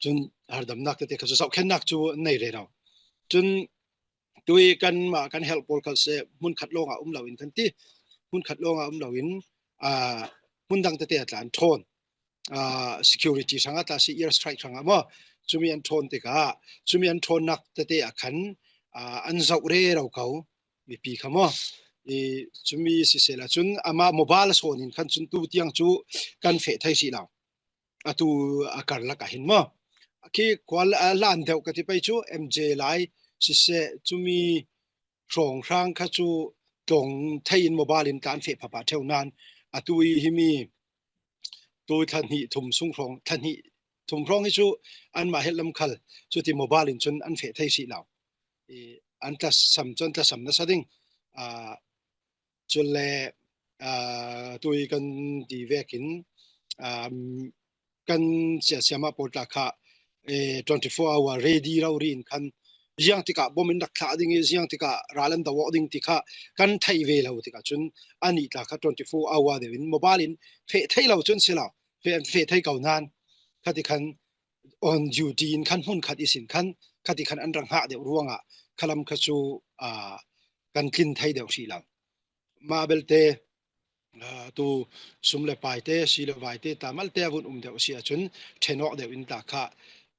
cun hardamnak tete kha cu zohkhennak cu an nei rero. Cun tui kanmah kan helh pawl kha seh hmun khat lawngah um loin kan ti, hmun khat lawngah um loin, aa, hmun dang tete ah tla an ṭhawn, aa, security hrangah tla si, air strike hrangah maw, cumi an ṭhawn tikah cumi an ṭhawnnak tete ah khan, aa, an zoh rero ko mipi kha maw. I cumi sisehla cun amah mobile sawn in khan cun tu tiang cu kan feh thei si lo. Atu a karlak ah hin maw? Khi khual a hlan deuh ka ti pei cu M J lai siseh, cumi hrawnghrang kha cu tlawng thei in mobile in tla an feh phapah ṭheu nan atu i himi tu thla hnih thum sung hrawng, thla hnih thum hrawng hi cu anmah helh lam khal cuti mobile in cun an feh thei si lo. I an tlasam cu an tlasam nasa ding, aa, cun le, aa, tui kan ti vekin, aa, kan siasiama pawl tla kha, eh, twenty four hour ready rori in khan ziang tikah bom in rak thlah ding i ziang tikah ral an do awk ding ti kha kan theih ve lo tikah cun anih tla kha twenty four hour deuh in mobile in feh thei lo cun si lo, feh, feh thei ko nan kha ti khan on duty in khan hmun khat ihsin khan kha ti khan an rak hngah deuh ruangah khalam kha cu, aa, kan tlin thei deuh hrih lo. Mah belte, aa, tu sum le pai te, si le vai te, tla malte a vun um deuh a si ahcun ṭhen awk deuh in tla kha,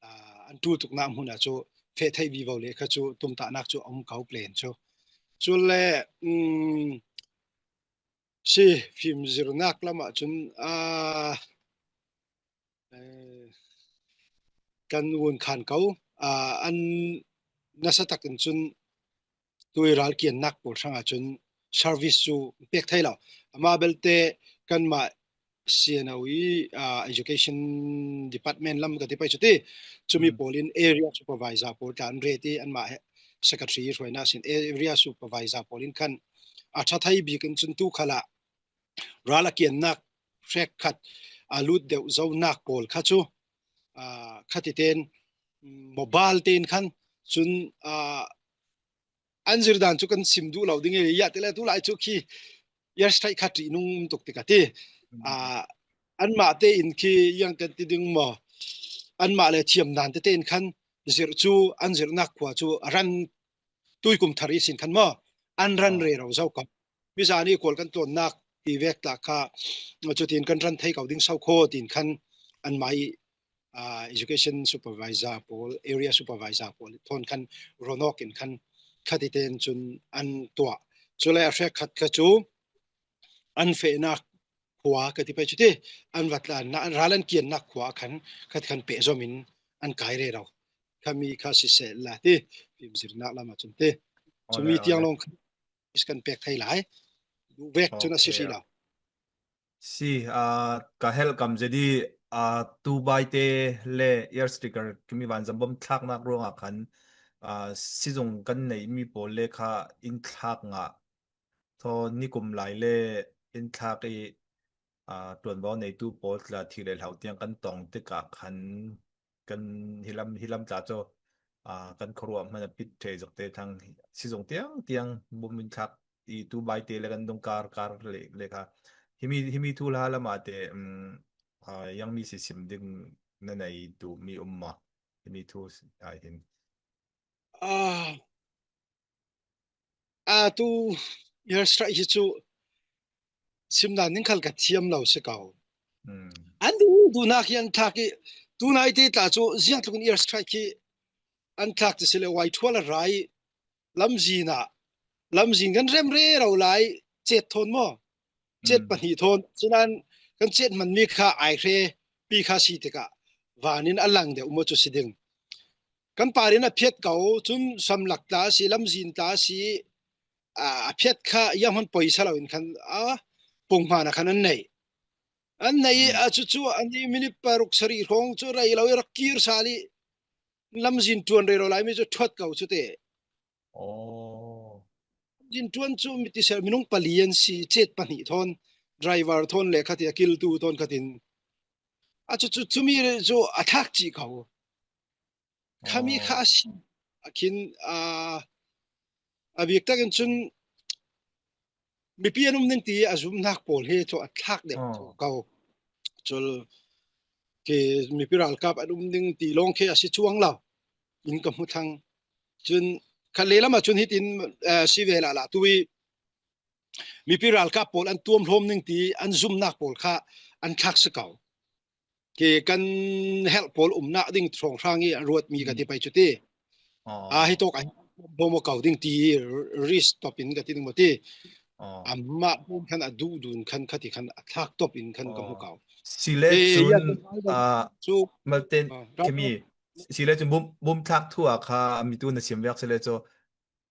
aa, an ṭul tuknak hmun ah cu feh thei vivo le kha cu tumtahnak cu a um ko plan cu. Cule, um, si fimzirnak lam ah cun, aa, eh, kan vun khan ko, aa, an nasa tak in cun tui ral kiannak pawl hrang ah cun service cu pek thei lo. Amah belte kanmah C N O i, aa, education department lam ka ti pei cu ti. Cumi pawl in area supervisor pawl tla an ret i anmah he-, secretary hruainak sin area supervisor pawl in khan a ṭha thei bik in cun tu khalah ral a kiannak hrekkhat a lut deuh zonak pawl kha cu, aa, khatiten, mm, mobile tein khan cun, aa, an zirdan cu kan sim duh lo ding i, ya tile tu lai cu khi air strike kha ṭihnung tuk tik a ti. Aa, anmah tein khi yang kan ti ding maw? Anmah le thiamdan tete in khan zirh cu an zirhnak khua cu a ran tuikum thar ihsin khan maw an ran rero zo ko. Mizan i kawl kan tlawnnak ti vek tla kha, cutin kan ran thei ko ding sau kho tin khan an mai, ah, education supervisor pawl, area supervisor pawl thawn khan ronawk in khan khati ten cun an tuah. Cu le a hrek khat kha cu an fehnak khua ka ti pai cu ti, an va tlanna, an ral an kiannak khua khan khat khan pehzom in an kai rero. Khami kha siseh la ti, fimzirnak lam ah cun ti. Cumi tiang lawng khan kan pek thei lai. Duh vek cun a si hrih lo. Si, aa, ka helh kam zia di, aa, tubaite le airstrike, kimi vanzam bom thlaknak ruangah khan, aa, sizung kan neihmi pawl le kha in thlak ngah. Thaw nikum lai le in thlak i, aa, ṭuanvo neitu pawl tla thih le hlau tiang kan tong tikah khan kan hilam, hilam tla cu, aa, kan khuaruah hman a pit ṭheh zokte thang sizung tiang tiang bom in thlak i tubaite le kan dungkar kar le, le kha. Himi, himi thu hla lamah te, um, aa, ziangmi si sim ding na nei duhmi um maw? Himi thu ai hin. Ah, aa, tu airstrike hi cu simdan ning khal ka thiam lo si ko. Hmm. An duh duhnak hi an thlak i, tunaite tla cu ziangtlukin airstrike hi an thlak ti si le, Waithual a ra i lamzin ah, lamzin kan rem rero lai, cet thawn maw? Cet pahnih thawn. Sinan kan cet hmanmi kha ai hre pi kha si tikah van in a lang deuh maw cu si ding. Kan par in a phiat ko, cun samlak tla a si, lamzin tla a si, aa, a phiat kha zianghman poi sa lo in khan, aa, pung hman a khan an neih. An neih i, a cucu an i minute paruk sarih hrawng cu rei lo i rak kir sal i lamzin ṭuan rero lai mi cu ṭhuat ko cu te. Aw. Lamzin ṭuan cu mi ti sel minung pali an si, cet pahnih thawn, driver thawn le khatin, a kiltu thawn khatin. A cucu, cumi cu a thlak cih ko. Khami kha a si a khin, aa, a bik takin cun mipi an um ning ti a zumnak pawl hi cu a thlak deuh ko. Cul ke mipi ralkap an um ning ti lawng khi a si cuang lo in ka hmu thlang. Cun khat lei lam ah cun hitin, aa, si ve lala tu i mipi ralkap pawl an tuamhlawm ning ti an zumnak pawl kha an thlak si ko. Ke kan helh pawl umnak ding hrawnghrang i an ruatmi ka ti pai cu ti. Aa, hi tawk ah hin tuamhlawm aw ko ding ti risk top in ka ti ding maw ti. Amah pawl khan a duh dun khan khati khan a thlak top in khan ka hmu ko. Si le cun, aa, cu, malte, aa, khimi, si le cun bum, bum thlak thu ah kha mi tu na sim vek si le cu,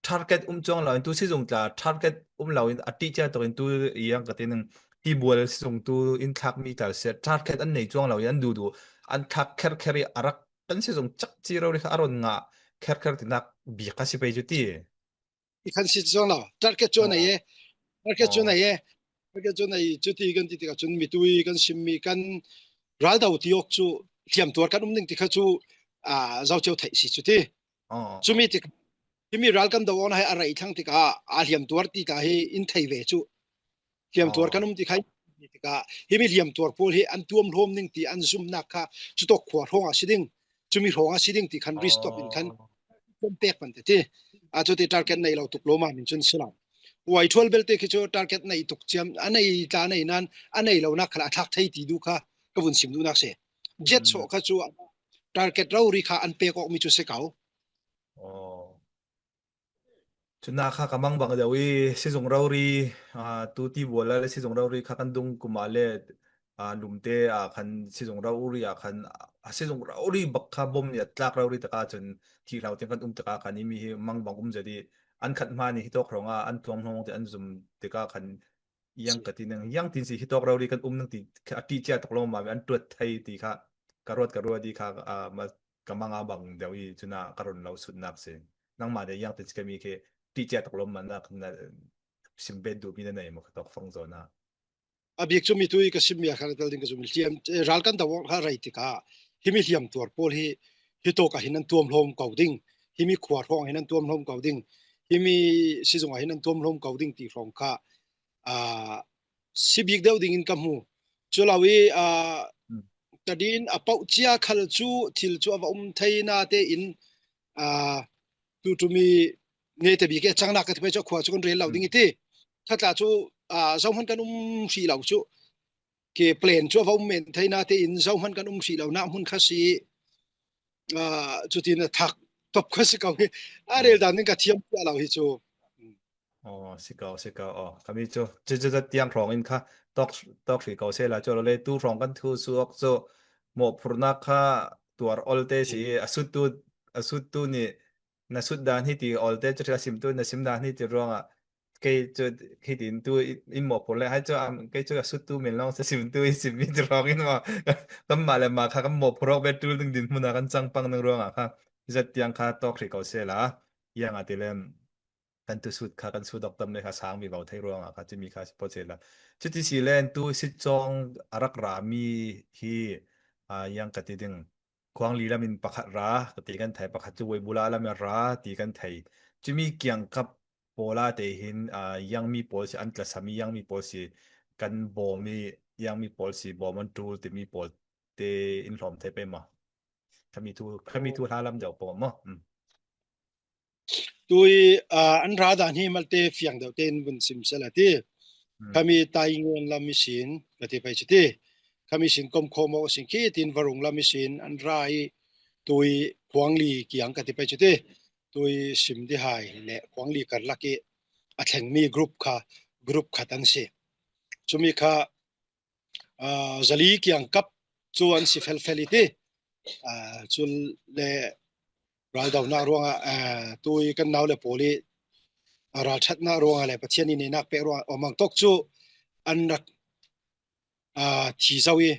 target um cuang lo in tu sizung tla target um lo in a ṭih cia tuk in tu i ang ka ti ning, tibual sizung tu in thlak mi tal sia target an nei cuang lo in an duhduh an thlak kherkher i a rak kan sizung cak ci rori kha a ron ngah kherkher tinak bik a si pei cu ti. I khan si cuang lo, target cu a nei e, target cu a nei e, target cu a nei, cuti kan ti tikah cun mitui kan simmi kan raldo ti awk cu hliamtuar kan um ning ti kha cu, aa, zocio theih si cu ti. Cumi tik, himi ral kan do awkna hi a rei thlang tikah a hliamtuar ti ta hi in thei ve cu. Hliamtuar kan um ti kha in thei ve tikah himi hliamtuar pawl hi an tuamhlawm ning ti an zumnak kha cutawk khua hrawng ah si ding, cumi hrawng ah si ding ti khan risk top in khan kan pek pan te ti. A cuti target nei lo tuk lawmam in cun si lo. Waithual belte khi cu target nei tuk ciam, a nei tla nei nan, a nei lonak khal a thlak thei ti duh kha ka vun sim duhnak si. Jet sawh kha cu target rori kha an pek awk mi cu si ko. Aw. Cuna kha ka mangbang deuh i, sizung rori, aa, tu tibual le sizung rori kha kan dung kum ah le, aa, lumte ah khan sizung rori ah khan, a sizung rori bak kha bom nih a tlak rori tikah cun thihlo tiang kan um tikah khan himi hi mangbang um zet i, an khat hma nih hitawk hrawngah an tuamhlawm ti an zum tikah khan, iang ka ti ning, iang tin si hitawk rori kan um ning ti a ṭih cia tuk lo ma an ṭuat thei ti kha ka ruat ka ruat i kha, aa, ma, ka mang a bang deuh i cuna ka run lo sutnak si. Nangmah nih iang tin si kami khi ṭih cia tuk lo ma na, na sim bet duhmi na nei maw ka tawk fang zawn ah. A bik cu mitui ka simmi a kha ka tel ding ka zum hliam, eh, ral kan do awk kha rei tikah himi hliamtuar pawl hi hitawk ah hin an tuamhlawm ko ding, himi khua hrawng ah hin an tuamhlawm ko ding, himi sizung ah hin an tuamhlawm ko ding ti hrawng kha, aa, si bik deuh dingin ka hmu. Cu lo i, aa, tadin a poh cia khal cu thil cu a va um thei na tein, aa, tu ṭum i nete bik i a cangnak ka ti pai cu a khua cu kan rel lo ding i ti. Khatla cu, a, zohman kan um hrih lo cu, ke plan cu a va um men theina tein zohman kan um hrih lo na hmun kha si, a, cutin a thak top kha si ko hi. A rel dan in ka thiam cia lo hi cu. Aw, si ko, si ko. Aw, kami cu cu cu cu tiang hrawng in kha tawk tawk hrih ko sela cu lo le tu hrawng kan thu suak cu mawhphurhnak kha tuar olte si i a suttu a suttu nih na sut dan hi ti olte cu a simtu na sim dan hi ti ruangah kei cu hitin tu in mawhphurh le hai cu kei cu a suttu min lawng si simtu i simmi ti ruang in maw kanmah le mah kha kan mawhphurh awk ve tul ding dinhmun ah kan cang pang ding ruangah kha zat tiang kha tawk hrih ko sela iang a ti le kan tu sut kha kan sut awk tam le kha sang vivo thei ruangah kha cumi kha si pawh sela cuti si le tu sitcawng a rak rami hi iang ka ti ding khuangli lam in pakhat ra ka ti kan thei pakhat cu Weibula lam in ra ti kan thei cumi kiangkap pawla te hin iang mi pawl si an tlasam i iang mi pawl si kan bawm i iang mi pawl si bawm an tul timi pawl te in hlawm thei pei maw? Khami thu khami thu hla lam deuh pawh maw? Tui an ra dan hi malte fiang deuh tein vun sim sela ti. Khami Taingen lam i sin ka ti pei cu ti. Khami sin komkhawm awk a sin khi tin varung lam i sin an ra i tui khuangli kiang ka ti pei cu ti. Tui sim ti hai le khuangli karlak i a thlengmi group kha group khat an si. Cumi kha zali kiangkap cu an si felfel i ti. Cu le raldonak ruangah tui kan nau le pawl i ralṭhatnak ruangah le Pathian i neinak pek ruangah awmang tawk cu an rak thi zo i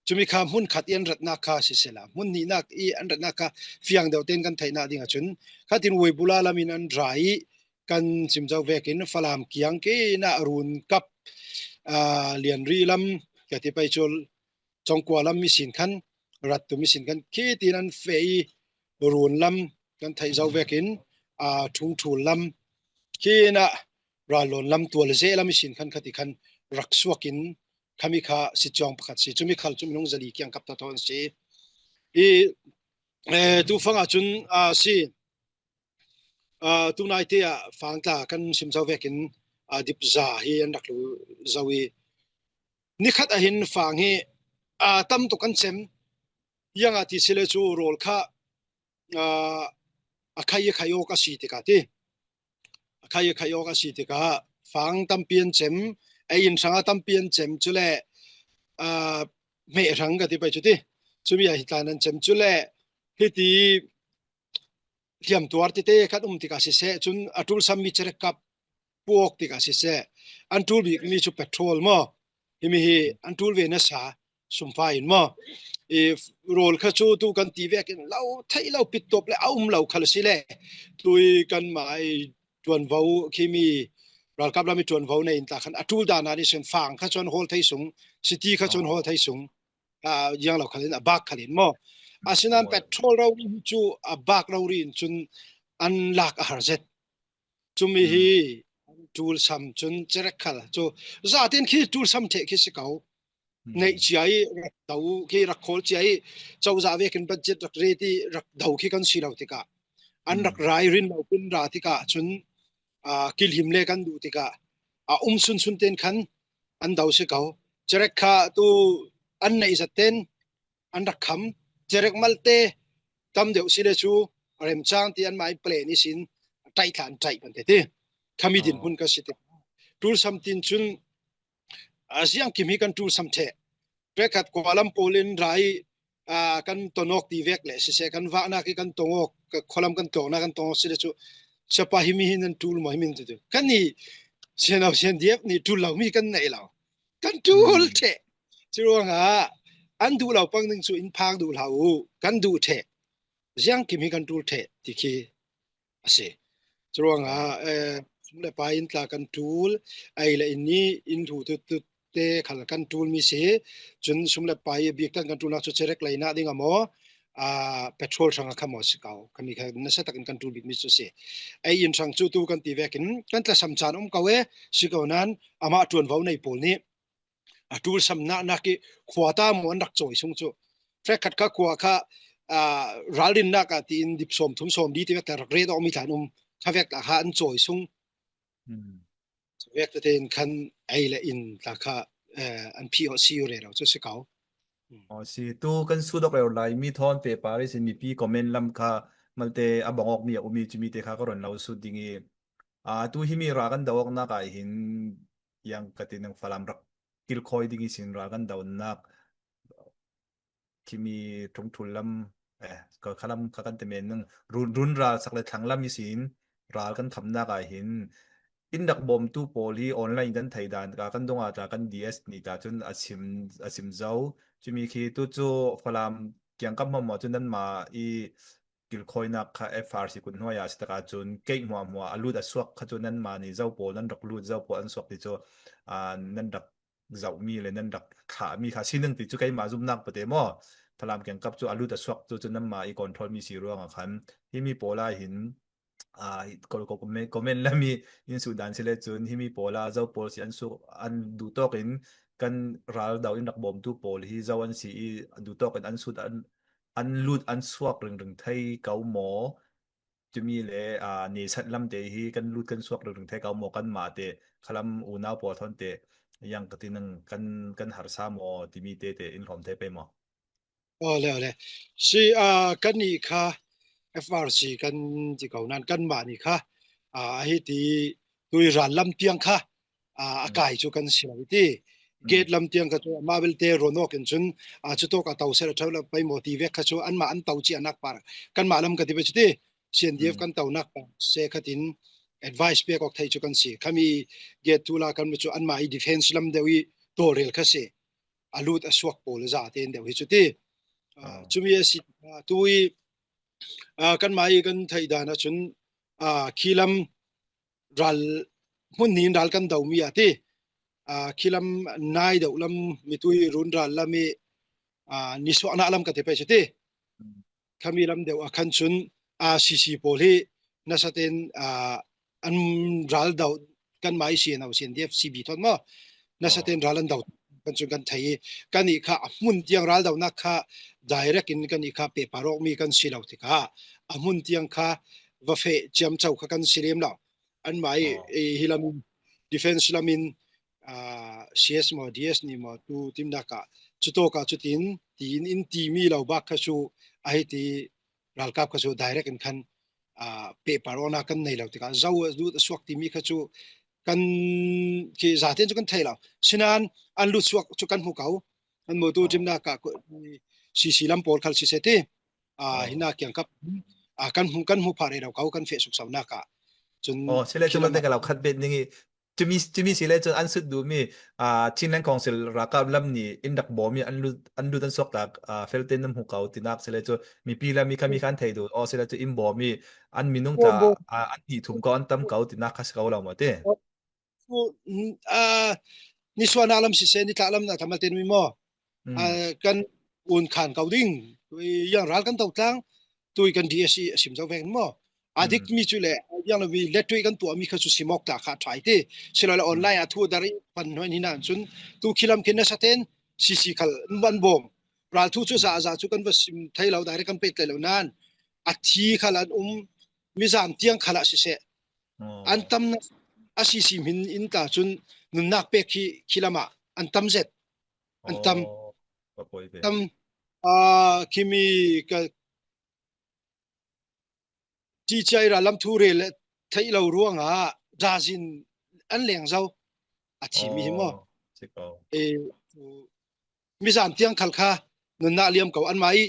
cumi kha hmun khat i an ratnak kha sisela hmun hnihnak i an ratnak kha fiang deuh tein kan theihnak ding ahcun khatin Weibula lam in an ra i kan cim zo vekin Falam kiang ke in ah run kap lianri lam ka ti pei cu Congkua lam i sin khan rat tum i sin khan khi tin an feh i run lam kan theih zo vekin ṭhungṭhul lam khi in ah rallon lam tual zeh lam i sin khan khati khan rak suak in khami kha sitcawng pakhat si cumi khal cumi nung zali kiangkap tawh thawn si i tu fang ahcun si tunaite ah fang tla kan sim zo vekin dipza hi an rak lu zo i nikhat ahin fang hi tam tuk kan cem iang a ti si le cu rawl kha a khai a khai awk a si tikah ti a khai a khai awk a si tikah fang tampi an cem ei in hrang a tampi an cem cu le hmeh hrang ka ti pei cu ti cumi ah hi tlan an cem cu le hiti hliamtuar tite kan um tikah siseh cun a ṭulsammi cerek kap puak tikah siseh an ṭul bikmi cu petrol maw himi hi an ṭul ve nasa sumfa in maw i rawl kha cu tu kan ti vekin lo theih lo pittop le a um lo khal si le tui kanmah i ṭuanvo khimi ralkap lam i ṭuanvo nei in tla khan a ṭul dan ah nih sin fang kha cu an hawl thei sung city kha cu an hawl thei sung ziang lo khalin a bak khalin maw asinain petrol rori hi cu a bak rori in cun an lak a har zet cumi hi an ṭul sam cun cerek khal cu zaten khi ṭul sam theh khi si ko neih cia i rak do khi rak khawl cia i cozah vekin budget rak rate i rak do khi kan si lo tikah an rak ra i rin lo pin ra tikah cun kilhim le kan duh tikah a um sunsun ten khan an do si ko cerek kha tu an neih zat ten an rak kham cerek malte tam deuh si le cu remcang ti anmah i plan i sin ṭaih thla an ṭaih kan ti ti khami dinhmun ka si ti ṭulsam tin cun a ziangkim hi kan ṭulsam theh pekhat kua lam pawl in ra i kan tonawk ti vek le siseh kan vahnak i kan tongawk khualam kan tlawknak kan tongawk si le cu siapa himi hi nan ṭul maw himin ti tu kan i sianau siandiap nih ṭul lo mi kan neih lo kan ṭul theh curuangah an duh lo pang ding cu in phak duh hlah u kan duh theh ziangkim hi kan ṭul theh ti khi a si curuangah sum le pai in tla kan ṭul ei le in ni in hlu tutut te khal kan ṭul mi si cun sum le pai bik tan kan ṭulnak cu cerek leinak ding a maw petrol hrang a kha maw si ko khami kha nasa takin kan ṭul bik mi cu si ei in hrang cu tu kan ti vekin kan tlasam caan um ko e si ko nan amah ṭuanvo nei pawl nih a ṭulsamnak nak i khuata maw an rak cawi sung cu fek khat kha khua kha ralrinnak ah tiin dip sawm thum sawm li ti vek tla rak ret awk mi tla an um kha vek tla kha an cawi sung Vek tete in khan ei le in ta kha, eh, an phi o si u re lo chu si kau. Hmm. O si tu kan su dok reu lai mi thawn pe Paris in mipi comment lam kha malte a bangawk mi a umi chumi te kha ka ron lo su ding i. A tu hi mi ra kan dawk nak ai hin yang ka ti nang Falam rak kilkhoi ding i sin ra kan dawk nak. Khimi ṭhungṭhul lam, eh, ka khalam kha kan temen nang run, run ral sak le thlang lam i sin ral kan khamnak ai hin in rak bawmtu pawl hi online kan thei dan ka kan dong a ta kan D S ni ta chun a sim, a sim zo. Chumi khi tu chu Falam kiangkap hmawm chu nanma i kilkhawinak kha F R C kut hnuai a si taka chun keih hmuahhmuah a lut a suak kha chu nanma ni zo pawl nan rak lut zo pawl an suak ti chu, a, nan rak zauh mi le nan rak thlah mi kha si nang ti chu keimah zumnak pate maw. Falam kiangkap chu a lut a suak chu, chu nanma i control mi si ruang a khan hi mi pawl a hin, a, ko, ko, comment, comment lam i in su dan si le chun hi mi pawl a zo pawl si an su an duh tawk in kan ral dau in rak bawmtu pawl hi zo an si i duh tawk in an sut an, an lut an suak ringring thei kau maw? Timi le, a, nisat lam te hi kan lut kan suak ringring thei kau maw, kanmah te khalam unau pawl thawn te yang ka ti nang kan, kan harsa maw timi te te in hlawm thei pei maw? Aw le, aw le. Si, a, kan nih kha F R C kan ti ko nan kanmah nih kha, a, a hi ti tui ral lam tiang kha, a, a kai chu kan si lo i ti. Gate lam tiang kha chu amah belte ronawk in chun, a, chu tawk a to se la thau la pei maw ti vek kha chu anmah an to chi a nak par. Kanmah lam ka ti pei chu ti. C N D F kan to nak par se khatin advice pek awk thei chu kan si. Khami gate tu la kan chu anmah i defense lam deuh i tawrel kha si. A lut a suak pawl a za te deuh hi chu ti. A, chumi a si, a, tu i, a, kanmah i kan theih dan a chun, a, khi lam ral, hmun niin ral kan do mi a ti. A, khi lam nai deuh lam mitui run ral lam i, a, nisuahna lam ka ti pei chu ti. Khami lam deuh a khan chun, a, C C pawl hi nasaten, a, an ral do kanmah i C N O, C N D F, C B thawn maw. Nasaten ral an do kan chun kan thei i. Kan nih kha a hmun tiang ral donak kha direct in kan nih kha pehpar awk mi kan si lo tikah a hmun tiang kha va feh ciamco kha kan si lem lo. Anmah i, i hi lam in defense lam in, a, C S maw, D S ni maw, tu timnak ah chu tawk ah chutin tiin in ti mi lo bak kha chu a hi ti ralkap kha chu direct in khan, a, pehpar awkna kan nei lo tikah zo a lut a suak ti mi kha chu kan khi zaten chu kan thei lo. Sinan an lut suak chu kan hmu ko. An mutu timnak ah C C lam pawl khal si se ti. A, hina kiangkap, a, kan hmu, kan hmu phah rei lo ko, kan feh suksonak ah. Chun aw, sile chu malte ka lo khat bet ning i Chumi, chumi sile chun an sut duh mi, a, Chinland Council ralkap lam ni in rak bawm i an lut, an lut an suak tak, a, felte nan hmu ko tinak sile chu mipi lam i khami khan thei duh. Aw, sile chu in bawm i an minung ta, a, an nih thum ko, an tam ko tinak kha si ko lo maw ti. Chu, mm, a, nisuahna lam sise, nitlak lam na tamalte nui maw? A, kan un khan ko ding. Yang ral kan to tlang. Tui kan D S i a sim zo vek maw? A dik mi cu le, yang lo mi le tui kan tuah mi kha cu simawk ta kha ṭha i ti. Si lo le online a thu dar i pan hnuai ni nan cun tu khi lam khin nasaten C C khal an van bawm. Ral thu cu za za cu kan va sim thei lo, direct kan pet tlai lo nan a thi khal an um, mizan tiang khal ah siseh. An tam na a C C hmin in ta cun nunnak pek khi, khi lam ah an tam zet. An tam. Tam, a, khimi ka T C I ral lam thu rel theih lo ruangah dazin an leng zo a thimi hi maw? Aw, si ko. E, mizan tiang khal kha nunnak liam ko, anmah i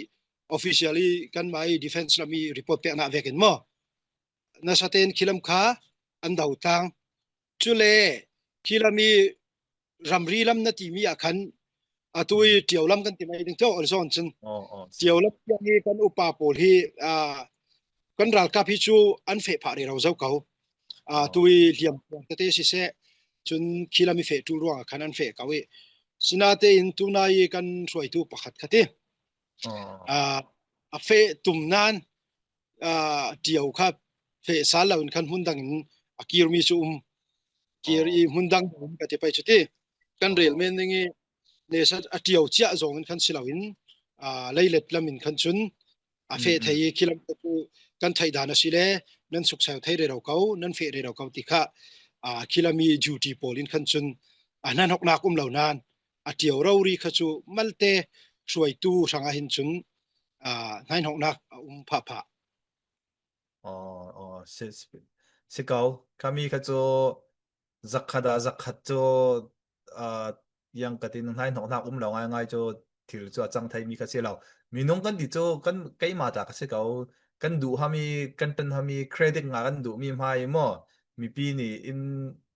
official i kanmah i defense lam i report peknak vekin maw? Nasaten khi lam kha an do tlang. Cule khi lam i ramri lam na timi ah khan a tu i Ṭio lam kan ti mai ding tio, on zone cun. Aw, aw, si. Ṭio lam tiang i kan upa pawl hi, a, kan ralkap hi cu an feh phah rero zo ko. A, tu i hliam tete siseh, cun khi lam i feh ṭul ruangah khan an feh ko i. Sinatein tunai i kan hruaitu pakhat kha ti. Aw. A, a feh tum nan, a, Ṭio kha feh sal lo in khan hmun dang in a kir mi cu um. Kir i hmun dang in ka ti pei cu ti. Kan rel men ning i nesa a Ṭio ciah zong in khan si lo in, a, leilet lam in khan cun a feh thei i khi lam kha cu kan theih dan a si le nan suksau thei rero ko, nan feh rero ko ti kha a, khilami duty pawl in khan cun a hnahnoknak um lo nan a ṭio rori kha cu malte hruaitu hrangah hin cun, a, hnahnoknak a um phahphah. Aw, aw, si, si, si ko. Khami kha cu zakhat ah zakhat cu, aa, yang ka tin hnahnoknak um lo ngaingai cu thil cu a cang theimi kha si lo. Minung kan ti cu kan, keimah ta ka si ko. Kan duh hami, kan ṭan hami credit ngah kan duhmi hmai maw? Mipi nih in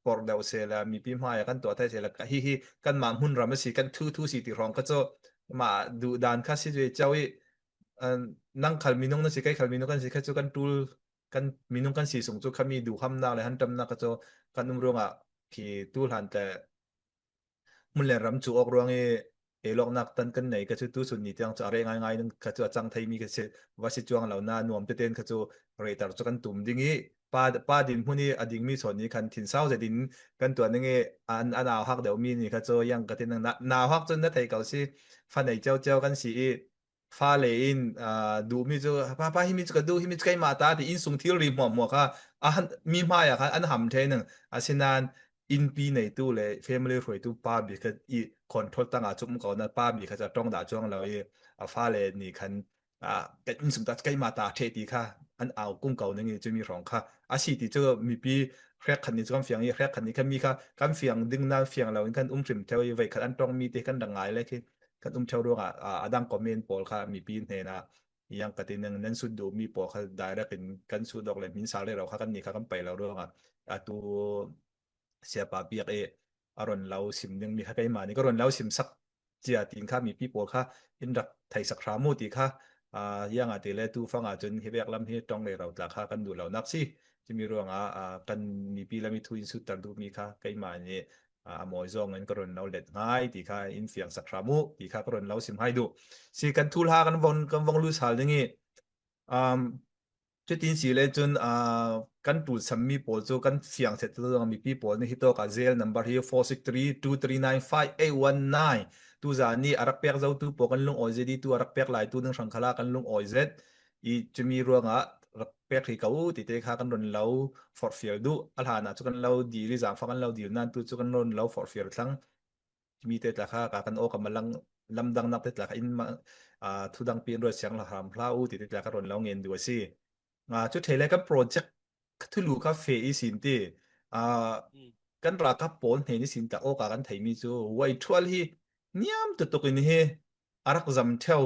porh deuh sehla, mipi hmai ah kan tuah thei sehla, ka, hihi kanmah hmunram a si, kan thu thu si ti hrawng kha cu mah duh dan kha si ve cio i, aa, nang khal minung na si, kei khal minung kan si kha cu kan ṭul kan minung kan si sung cu khami duhhamnak le hanṭamnak kha cu kan um ruangah khi tu hlan te hmun le ram cu awk ruang i eilawknak tan kan nei kha cu tusun ni tiang cu a reh ngaingai ning kha cu a cang theimi kha si, va si cuang lo na nuam tete in kha cu rehter cu kan tum ding i pa, pa dinhmun i a dingmi sawn ni khan thinsau zet in kan tuah ning i an, an auhak deuhmi ni kha cu yang ka tin na, nauhak cun na thei ko si, fa nei cio cio kan si i fale in, aa, duhmi cu, pa, pa, himi cu ka duh, himi cu keimah ta, ti innsung thilri hmuahhmuah kha a han, mi hmai ah khan an ham ṭheh ning. Asinain innpi neitu le family hruaitu pa bik kha i control tangah cum ko na, pa bik kha cu a ṭong dah cuang lo i a fale nih khan, aa, kan innsung ta cu keimah ta ṭheh ti kha an au kung ko ning i cumi hrawng kha a si ti cu mipi hrekkhat nih cu kan fiang i hrekkhat nih kha mi kha kan fiang ding nan fiang lo in kan um hrim ṭheu i veikhat an ṭongmi te kan rak ngai le khi kan um ṭheu ruangah, aa, a dang comment pawl kha mipi hnenah yang ka ti ning nan sut duhmi pawl kha direct in kan sut awk le hmin sal rero kha kan ni kha kan pei lo ruangah atu siapa piak i a ron lo sim dingmi kha keimah nih ka ron lo sim sak cia tiin kha mipi pawl kha in rak thei sak hram u ti kha, aa, yang a ti le tu fang ah cun hi vek lam hi ṭong rero tla kha kan duh lo nak si. Cumi ruangah, aa, kan mipi lam i thu in sutter duhmi kha keimah nih, aa, a mawi zong in ka ron lo let ngai ti kha in fiang sak hram u ti kha ka ron lo sim hai duh. Si kan thu hla kan vong, kan vong lut sal ding i, um, cutin si le cun, aa, kan ṭulsammi pawl cu kan fiang set tu zong mipi pawl nih hi tawk ah zel number hi four six three two three nine five eight one nine. Tu zan nih a rak pek zotu pawl kan lungawi zet i tu a rak pek lai tu ding hrang khalah kan lungawi zet i cumi ruangah rak pek hi ko u tite kha kan ron lo forhfial duh. A hlan ah cu kan lo dil i zaangfah kan lo dil nan tu cu kan ron lo forhfial thlang. Cumi te tla kha ka kan awk a malang lamdangnak te tla kha in ma, aa, thudang pi in ruat siang hla hram hla u tite tla kha ron lo ngen duh a si. Aa, cu thei le kan project thulu kha feh i sin ti, aa, kan ralkap pawl hnen i sin tla awk a kan theimi cu Wai Thual hi niam tutuk in hi a rak zam ṭheu.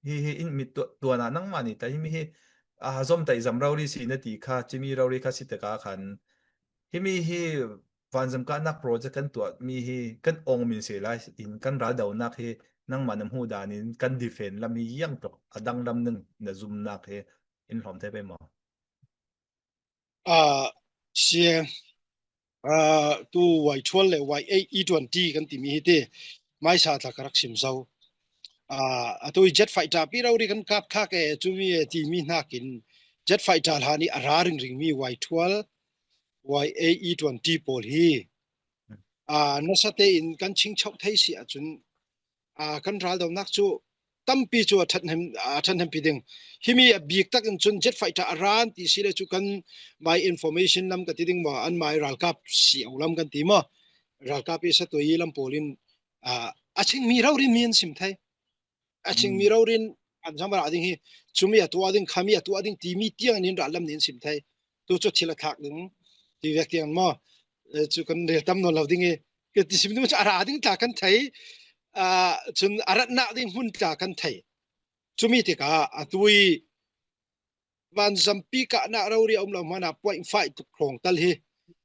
Hi, hi in mit tuah, tuan ah nangmah nih ta himi hi, aa, zom ta i zam rori si na ti kha, cimi rori kha si tikah khan himi hi vanzam kahnak project kan tuahmi hi kan awng min si lai in kan raldonak hi nangmah na hmuh dan in kan defend lam hi yang tuk a danglam ning na zumnak hi in hlawm thei pei maw? Aa, sia, aa, tu Y twelve le Y eight E twenty kan timi hi ti, maisa tla ka rak sim zo. Aa, a tu jet fighter pi rori kan kap khak e, cumi e timi hnakin jet fighter hla nih a ra ringring mi Y twelve, Y eight E twenty pawl hi, aa, nasa tein kan chingchauh thei si ahcun, aa, kan raldonak cu tampi cu a ṭhathnem, a ṭhathnempi ding. Himi a bik tak in cun jet fighter a ran ti si le cu kan mai information lam ka ti ding maw, an mai ralkap si au lam kan ti maw? Ralkap i satui lam pawl in, aa, a chingmi rori mi an sim thei. A chingmi rori in an zam a ra ding hi, cumi a tuah ding, khami a tuah ding timi tiang in rallam nih an sim thei. Tu cu thil a thlak ding ti vek tiang maw? Eh, cu kan rel tam nawn lo ding i, ka ti sim ding cu a ra ding tla kan thei, aa, cun a ratnak ding hmun tla kan thei. Cumi tikah a tui vanzampi kahnak rori a um lo hmana point five tuk hrawng tal hi,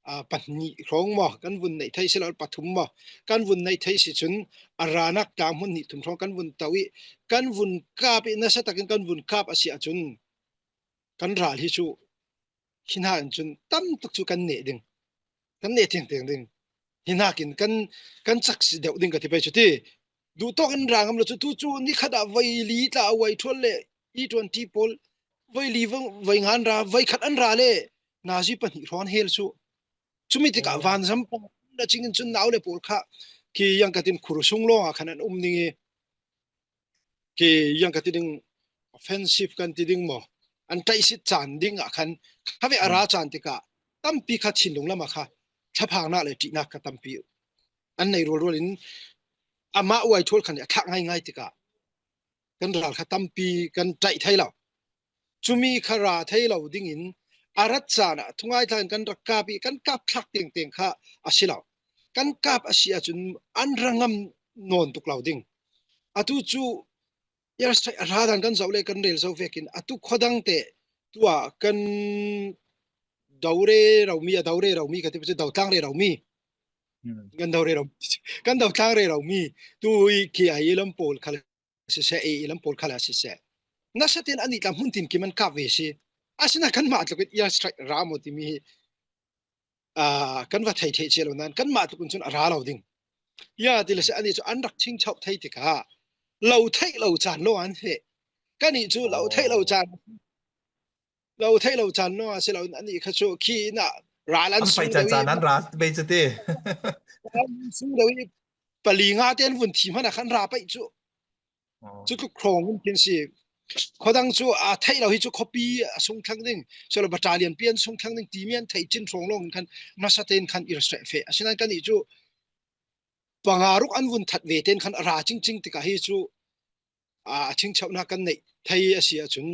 aa, pahnih hrawng maw kan vun neih thei si lo, pathum maw kan vun neih thei si cun a ranak tlang hmun hnih thum hrawng kan vun to i kan vun kap i nasa takin kan vun kap a si ahcun kan ral hi cu hi hna in cun tam tuk cu kan neh ding, kan neh tiang tiang ding. Hi hnakin kan, kan cak si deuh ding ka ti pei cu ti. Duhtawk in ra ngam lo cu tu cu nikhat ah voi li tla a Y twelve le E twenty pawl voi li voi, voi nga an ra, voi khat an ra le nazi pahnih hrawn hel cu. Cumi tikah vanzam pawl na cing in cun nau le pawl kha khi yang ka tin khur sung lawng ah khan an um ding i, khi yang ka ti ding offensive kan ti ding maw, an tlaihsit caan ding ah khan kha ve a ra caan tikah tampi kha thinlung lam ah kha thlaphangnak le ṭihnak kha tampi an nei rualrual in amah uai ṭhual khan a thlak ngaingai tikah kan ral kha tampi kan ṭaih thei lo. Cumi kha ra thei lo dingin a rat caan ah thungai tlang kan rak kap i kan kap thlak tengteng kha a si lo. Kan kap a si ahcun an ra ngam nawn tuk lo ding. Atu cu airstrike a ra dan kan zoh le kan rel zo vekin atu khuadang te tuah kan do rero mi, a do rero mi ka ti cu do tlang rero mi. Hmm. Kan do rero, kan do tlang rero mi tu i K I A lam pawl khal siseh, A A lam pawl khal siseh, nasa tein anih tla hmun tin kim an kap ve si. Asinain kanmah tluk in airstrike ra maw timi hi, aa, kan va thei thei cia lo nain kanmah tluk in cun a ra lo ding. Ya ti le si, anih cu an rak chingchauh thei tikah lo theih lo caan lo an feh. Kan nih cu lo theih lo caan, lo theih lo caan lo a si lo, anih kha cu khi in ah ral an an pai sung caan deuh i caan an ra pei cu ti. Ral an sung deuh i pali nga te an vun thi hmanh ah khan ra paih cu. Aw. Cu tluk hrawng in kin si. Khuadang cu a theih lo hi cu khuapi a sung thlang ding, si lo battalion pi an sung thlang ding timi an theih chin hrawng lawng in khan nasa tein khan airstrike feh. Asinain kan nih cu panga ruk an vun that ve tein khan a ra cingcing tikah hi cu, aa, a chingchauhnak kan neih thei a si ahcun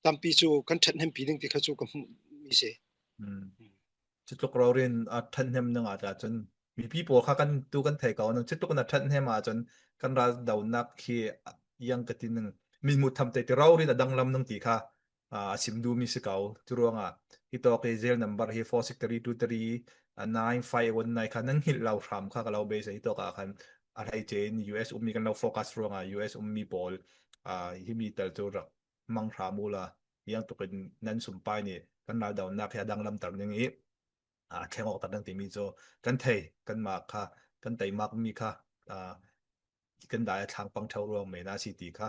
tampi cu kan ṭhathnempi ding ti kha cu ka hmuh mi si. Hmm. Cutluk rori in a ṭhathnem ningah tla cun mipi pawl kha kan tu kan thei ko ning, cutluk in a ṭhathnem ahcun kan ral donak khi yang ka ti ning, mi hmuh tham te ti rori in a danglam ning ti kha, aa, a sim duhmi si ko. Cu ruangah hitawk i jail number hi four six three two three nine five one nine kha nan hngilh lo hram kha ka lo beisei. Hitawk ah khan a hleice in U S ummi kan lo focus ruangah U S ummi pawl, aa, himi tal cu rak mang hram uhla, ziang tukin nan sumpai nih kan ral donak hi a danglamter ning i, aa, thleng awkter ding timi cu kan thei, kanmah kha kan teimakmi kha, aa, kan dai a thlang pang ṭheo ruang men a si ti kha,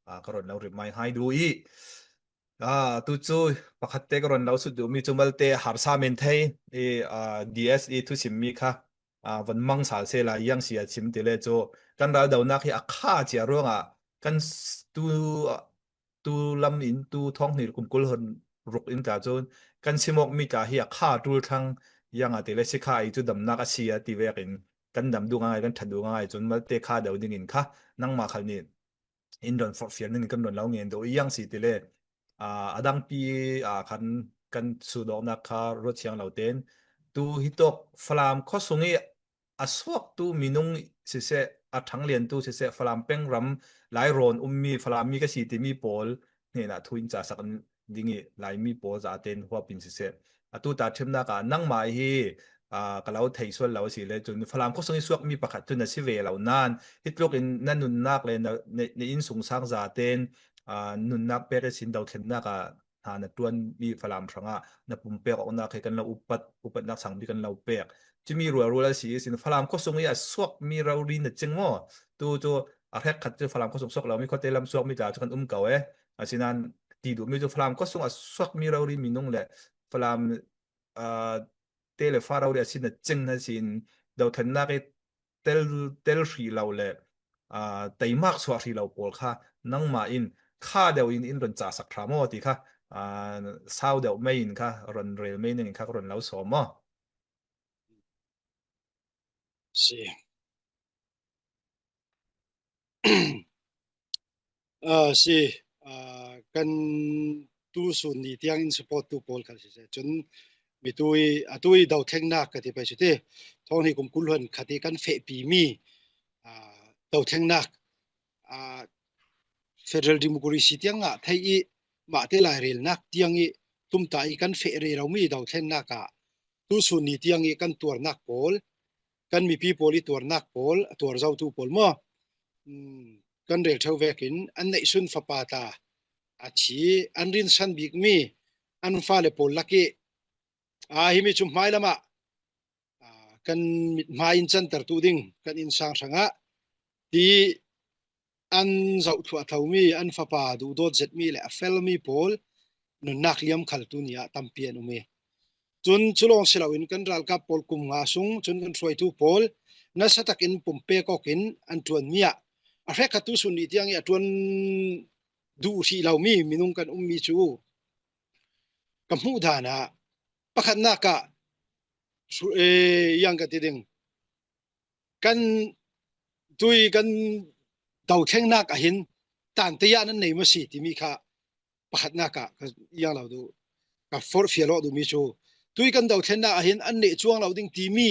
aa, ka ron lo remind hai duh i, aa, tu cu pakhat te ka ron lo sut duhmi cu malte harsa men thei i, aa, D S i thusimmi kha, aa, van mang sal sehla ziang si a chim ti le cu kan ral donak hi a kha cia ruangah kan s-, tu, tu lam in tu thawng hnih kum kul hon ruk in tla cun kan sim awkmi tla hi a kha ṭul thlang, ziang a ti le si kha i cu damnak a si a ti vekin kan dam duh ngaingai, kan ṭhat duh ngaingai cun malte kha deuh dingin kha nangmah khal nih in ron forhfial ning kan ron lo ngen deuh i ziang si ti le, aa, a dangpi, aa, khan kan sut awknak kha ruat siang lo tein tu hitawk Falam khuasung i a suaktu minung siseh, a ṭhangliantu siseh, Falam peng ram Lai rawn ummi Falam mi ka si timi pawl hnenah thu in casak ding i Laimi pawl zaten huap in siseh, atu ta ṭhimnak ah nangmah hi, aa, ka lo thei sual lo a si le cun Falam khuasung i suakmi pakhat cu na si ve lo nain hitluk in na nunnak le na, na, na innsungsang zaten, aa, nunnak pek ihsin dothlennak ah hna na ṭuanmi Falam hrangah na pumpek awknak hi kan lo upat, upatnak sangpi kan lo pek. Cumi rualrual a si ihsin Falam khuasung i a suakmi rori na cing maw? Tu cu a hrekkhat cu Falam khuasung suak lomi khuate lam suakmi tla cu kan um ko e. Asinain ti duhmi cu Falam khuasung a suakmi rori minung le Falam, aa, te le fa rori a si na cing na sin dothlennak i tel, tel hrih lo le, aa, teimak suah hrih lo pawl kha nangmah in kha deuh in in ron casak ṭha maw ti kha, aa, sau deuh mei in kha ron rel mei ning in kha ka ron lo sawm maw? Si. Aa, si, aa, kan tu sun ni tiang in support tu pawl khal siseh cun mi tu i, atu i dothlennak ka ti pei cu ti, thawng hnih kum kul hluan khat i kan fehpi mi, aa, dothlennak, aa, federal democracy tiang ngah thei i mahte lairelnak tiang i tumtah i kan feh rero mi dothlennak ah tu sun ni tiang i kan tuarnak pawl, kan mipi pawl i tuarnak pawl, a tuar zotu pawl maw? Um, kan rel ṭheu vekin an neihsun fapa ta a thi, an rinsan bikmi an fale pawl lak i, aa, himi cu hmai lamah, aa, kan mithmai in cantertu ding kan innsang hrangah ti an zoh thluahthlomi, an fapa duhdawt zetmi le a felmi pawl nunnak liam khal tu ni ah tampi an um i, cun cu lawng si loin kan ralkap pawl kum nga sung cun kan hruaitu pawl nasa takin pumpek awkin an ṭuanmi ah a hrekkhat tu sun ni tiang i a ṭuan duh hrih lomi minung kan ummi cu ka hmuh dan ah pakhatnak ah Su-, eh, yang ka ti ding. Kan tui kan dothlengnak ah hin tante ya nan nei maw si timi kha pakhatnak ah ka yang lo duh, ka forhfial awk duhmi cu tui kan dothlengnak ah hin an neh cuang lo ding timi,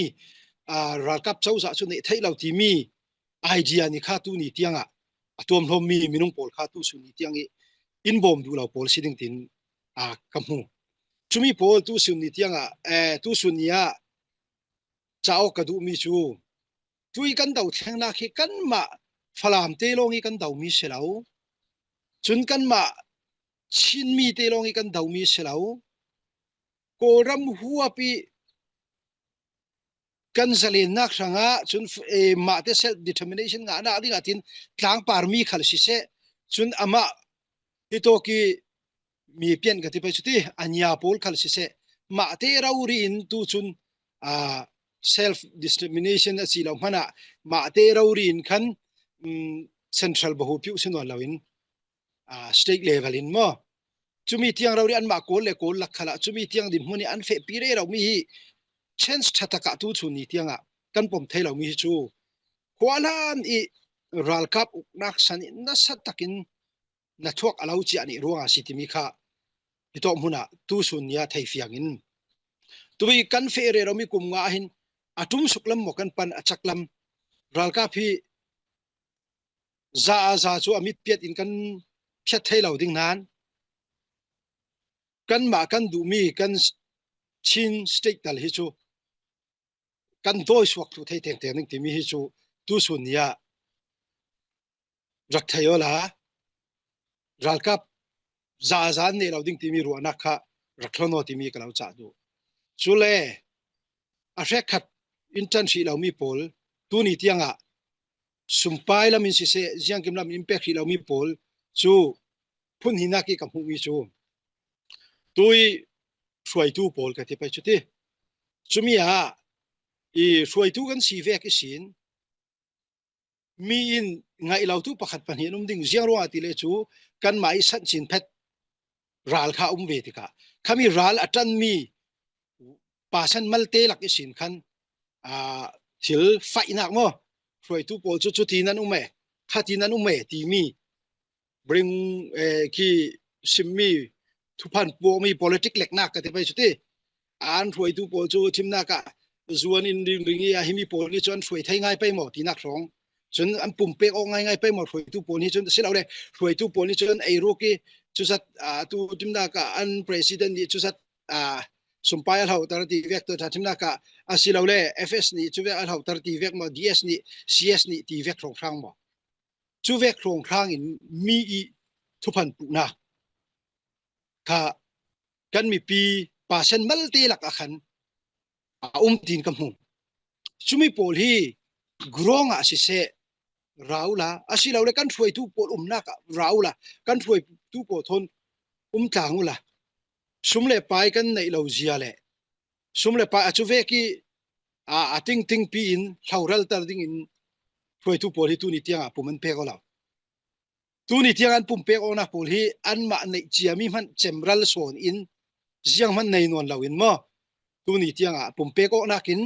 aa, ralkap cozah cu neh theih lo timi idea ni kha tuni tiangah a tuamhlawmmi minung pawl kha tusun ni tiang i in bawm duh lo pawl si ding tin, aa, ka hmu. Cumi pawl tusun ni tiangah, eh, tusun ni ah ca awk ka duhmi cu tui kan dothlengnak hi kanmah Falam te lawng i kan domi si lo. Cun kanmah Chinmi te lawng i kan domi si lo. Kawlram huap i kan zalennak hrangah cun, eh, mahte self determination ngahnak dingah tin tlangparmi khal siseh, cun amah hitawk i mi pian ka ti pei cuti a nia pawl khal siseh, mahte rori in tu cun, aa, self determination a si lo hmanah mahte rori in khan, um, central bahu piuh si nawn loin, aa, state level in maw? Cumi tiang rori anmah Kawl le Kawl lak khalah cumi tiang dinhmun i an fehpi rero mi hi chance ṭha takah tuchun ni tiangah kan pom thei lomi hi cu khuahlan i ralkap uknak san i nasa takin na thuak a lo ciah nih ruangah a si timi kha hitawk hmunah tusun ni ah thei fiangin tui kan feh reromi kum nga ah hin a ṭum suk lam maw kan pan a cak lam ralkap hi za a za cu a mitpiat in kan phiat thei lo ding nain kanmah kan duhmi kan Chin state tal hi cu kan dawi suak thluh thei tengteng ding timi hi cu tusun ni ah rak thei awla ralkap za a za an neh lo ding timi ruahnak kha rak hlon aw timi ka lo cah duh. Cule a hrekkhat in ṭan hrih lomi pawl tuni tiangah sumpai lam in siseh, ziangkim lam in pek hrih lomi pawl cu phunhihnak i ka hmuhmi cu tui hruaitu pawl ka ti pei cuti. Cumi ah i hruaitu kan si vek ihsin mi in ngaih lotu pakhat pahnih an um ding, ziang ruangah ti le cu kanmah i sanh cin phet ral kha a um ve tikah khami ral a ṭanmi pasan malte lak ihsin khan, aa, thil faihnak maw? Hruaitu pawl cu cuti nan um e, khati nan um e timi bring, eh, ki simmi thuphan puakmi politic leknak ka ti pei cuti. An hruaitu pawl cu thimnak ah zuan in ringring i a himi pawl nih cu an hruai thei ngai pei maw tinak hrawng. Cun an pumpek awk ngaingai pei maw hruaitu pawl nih cun, asilole hruaitu pawl nih cun ei ruk i cuzat, aa, tu thimnak ah an president nih cuzat, aa, sumpai a hloter ti vek tu ṭha thimnak ah asilole F S nih cuvek a hloter ti vek maw, D S nih, C S nih ti vek hrawnghrang maw? Cuvek hrawnghrang in mi i thuphan puhnak kha kan mipi pasan malte lak ah khan a um tiin ka hmu. Cumi pawl hi grong ah siseh ra uhla, asilole kan hruaitu pawl umnak ah ra uhla, kan hruaitu pawl thawn um tlang uhla, sum le pai kan neih lo zia le sum le pai a cuvek i, a, a tingtingpi in hloral tar dingin hruaitu pawl hi tuni tiangah pum an pek aw lo. Tuni tiang an pumpek awknak pawl hi anmah neih ciami hmanh cemral sawn in zianghman nei nawn loin maw? Tuni tiangah pumpek awknak in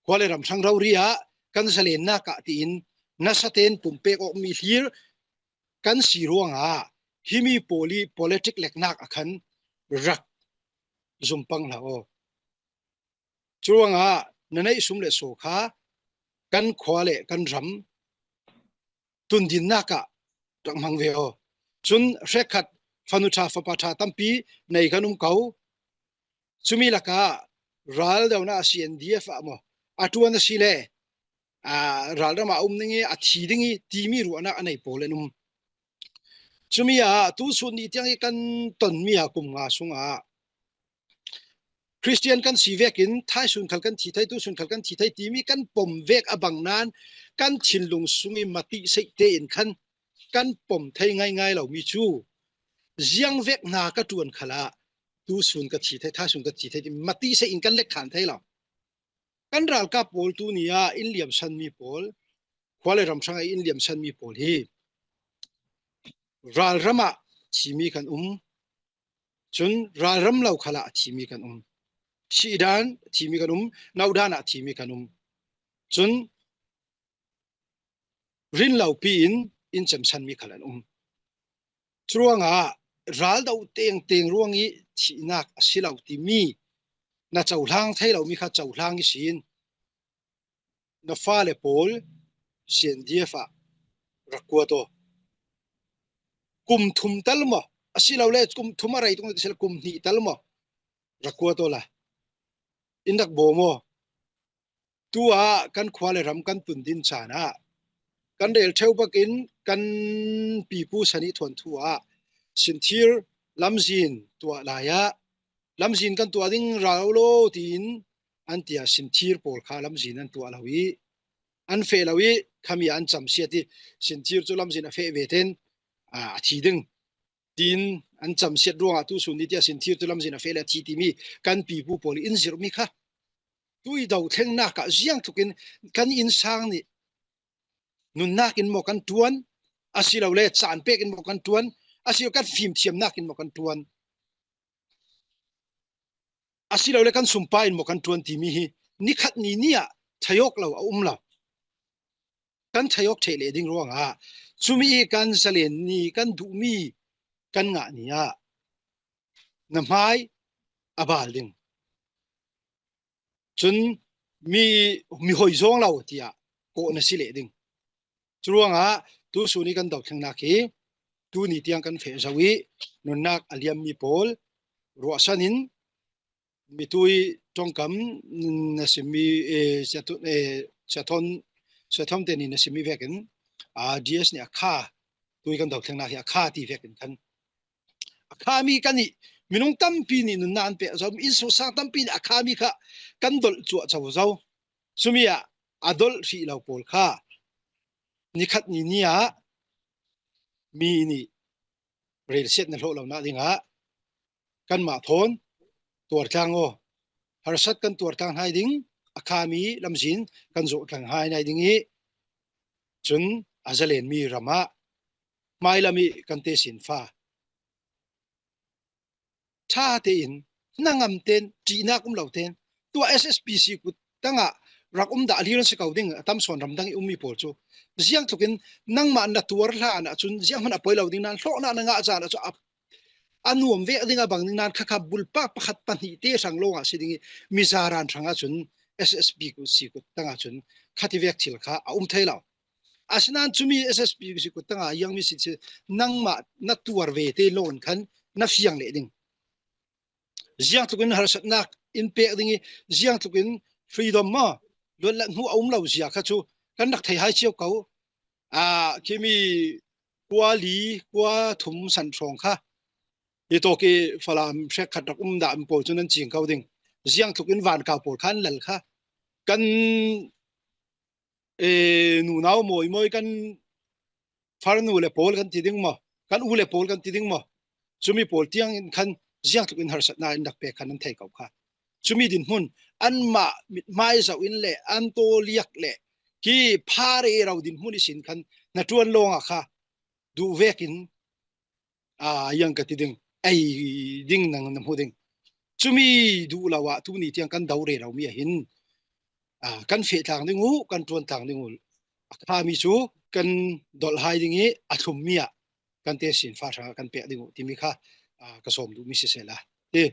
khua le ram hrang rori ah kan zalennak ah tiin nasa tein pumpek awkmi hlir kan si ruangah himi pawl i politic leknak ah khan rak zumpang hlah aw. Curuangah na neih sum le saw kha kan khua le kan ram tundinnak ah rak hmang ve aw. Cun hrekkhat fanu ṭha fapa ṭha tampi nei kan um ko. Cumi lakah ral dona C N D F ah maw a ṭuan a si le, aa, ralram ah a um ding i a thi ding i timi ruahnak a nei pawl an um. Cumi ah tusun nih tiang i kan tonmi ah kum nga sungah Khristian kan si vekin thaisun khal kan thi thei, tusun khal kan thi thei timi kan pom vek a bang nain kan thinlung sung i matihseih tein khan kan pom thei ngaingai lomi cu ziang vek hna ka ṭuan khalah tusun ka thi thei, thaisun ka thi thei ti matihseih in kan lekkhan thei lo. Kan ralkap pawl tuni ah in liamsanmi pawl, khua le ram hrang ah in liamsanmi pawl hi ralram ah thimi kan um, cun ralram lo khalah thimi kan um. sih dan thimi kan um, no dan ah thimi kan um. Cun rinlopi in in cemsanmi khal an um. Curuangah ral do tengteng ruang ih thihnak a si lo timi na cohlang thei lomi kha cohlang ihsin na fale pawl C N D F ah rak kuat aw. Kum thum tal maw? Asilole kum thum a rei tung ti sel kum hnih tal maw? Rak kuat aw la. In rak bawm aw. Tu ah kan khua le ram kan tun din caan ah kan rel ṭheu bakin kan pipu sanih thuanthu ah sinthir lamzin tuah lai ah lamzin kan tuah ding rau lo tiin an tia sinthir pawl kha lamzin an tuah lo ih an feh lo ih khami ah an camsiat ih sinthir cu lamzin a feh ve ten a thi ding tiin an camsiat ruangah tu sun ni tia sinthir cu lamzin a feh le a thi timi kan pipu pawl in zirhmi kha tui do thlengnak ah ziangtlukin kan innsang nih nunnak in maw kan ṭuan, asilole caan pek in maw kan ṭuan, asilo kan fimthiamnak in maw kan ṭuan, asilole kan sumpai in maw kan ṭuan timi hi nikhat ni ni ah ṭhaiawk lo a um lo. Kan ṭhaiawk ṭheh leh ding ruangah cumi kan zalen ni kan duhmi kan ngah ni ah na hmai a bal ding. Cun mi, mi hoi zawng lo tiah kawh na si leh ding. Curuangah tu sun ih kan dothlengnak hi tuni tiang kan feh zo ih nunnak a liammi pawl ruahsan in mitui ṭongkam na simmi, eh, Sia Thu-, eh, Sia Thon, Sia Thon te nih na simmi vekin, ah, D S nih a kha, tui kan dothlengnak hi a kha ti vekin kan a khami kan ih minung tampi nih nunnak an pek zo, innsungsang tampi nih a khami kha kan dolh cuah co zo. Cumi ah a dolh hrih lo pawl kha nikhat ni ni ah mi nih relsiat na hlawh lonak dingah kanmah thawn tuartlang aw. Harsat kan tuartlang hnai ding, a khami lamzin kan zawhtlang hnai nai ding ih cun a zalenmi ram ah hmailam ih kan tesinfa ṭha tein hnangam ten ṭihnak um lo ten tua S S P C kut tangah rak um dah a hlir an si ko ding a tam sawn ramdang ih ummi pawl cu ziangtlukin nangmah na tuar hlan ahcun zianghman a poi lo ding nain hlawhnak na ngah caan ahcun a, a nuam vek ding a bang ding nain khakha bulpak pakhat pahnih te hrang lawngah si ding ih mizaran hrang ahcun S S P kut si kut tangah cun khativek thil kha a um thei lo. Asinain cumi S S P si kut tangah a iangmi si, si nangmah na tuar ve te lawng in khan na fiang leh ding. Ziangtlukin harsatnak in pek ding ih ziangtlukin freedom maw luatlat hnu a um lo zia kha cu kan rak thei hai cio ko. Ah, khimi kua li, kua thum san hrawng kha hi tawk ih Falam hrekkhat rak um dah mi pawl cu nan cing ko ding. Ziangtlukin vankau pawl kha an lal kha kan eh, nunau mawimawi kan farnu le pawl kan ti ding maw, kan u le pawl kan ti ding maw, cumi pawl tiang in khan ziangtlukin harsatnak in rak pek khan an thei ko kha. Cumi dinhmun anmah mithmai zoh in le an tawliak le hi pha rero dinhmun ihsin khan na ṭuan lawngah kha duh vekin aa, iang ka ti ding, ei ding nang na hmu ding. Cumi duh lo ah tuni tiang kan do rero mi ah hin, aa, kan feh tlang ding uh, kan ṭuan tlang ding uh. A khami cu kan dolh hai ding ih a thlummi ah kan tesinfa hrangah kan pek ding uh timi kha, aa, ka sawm duhmi sisehla. Hi,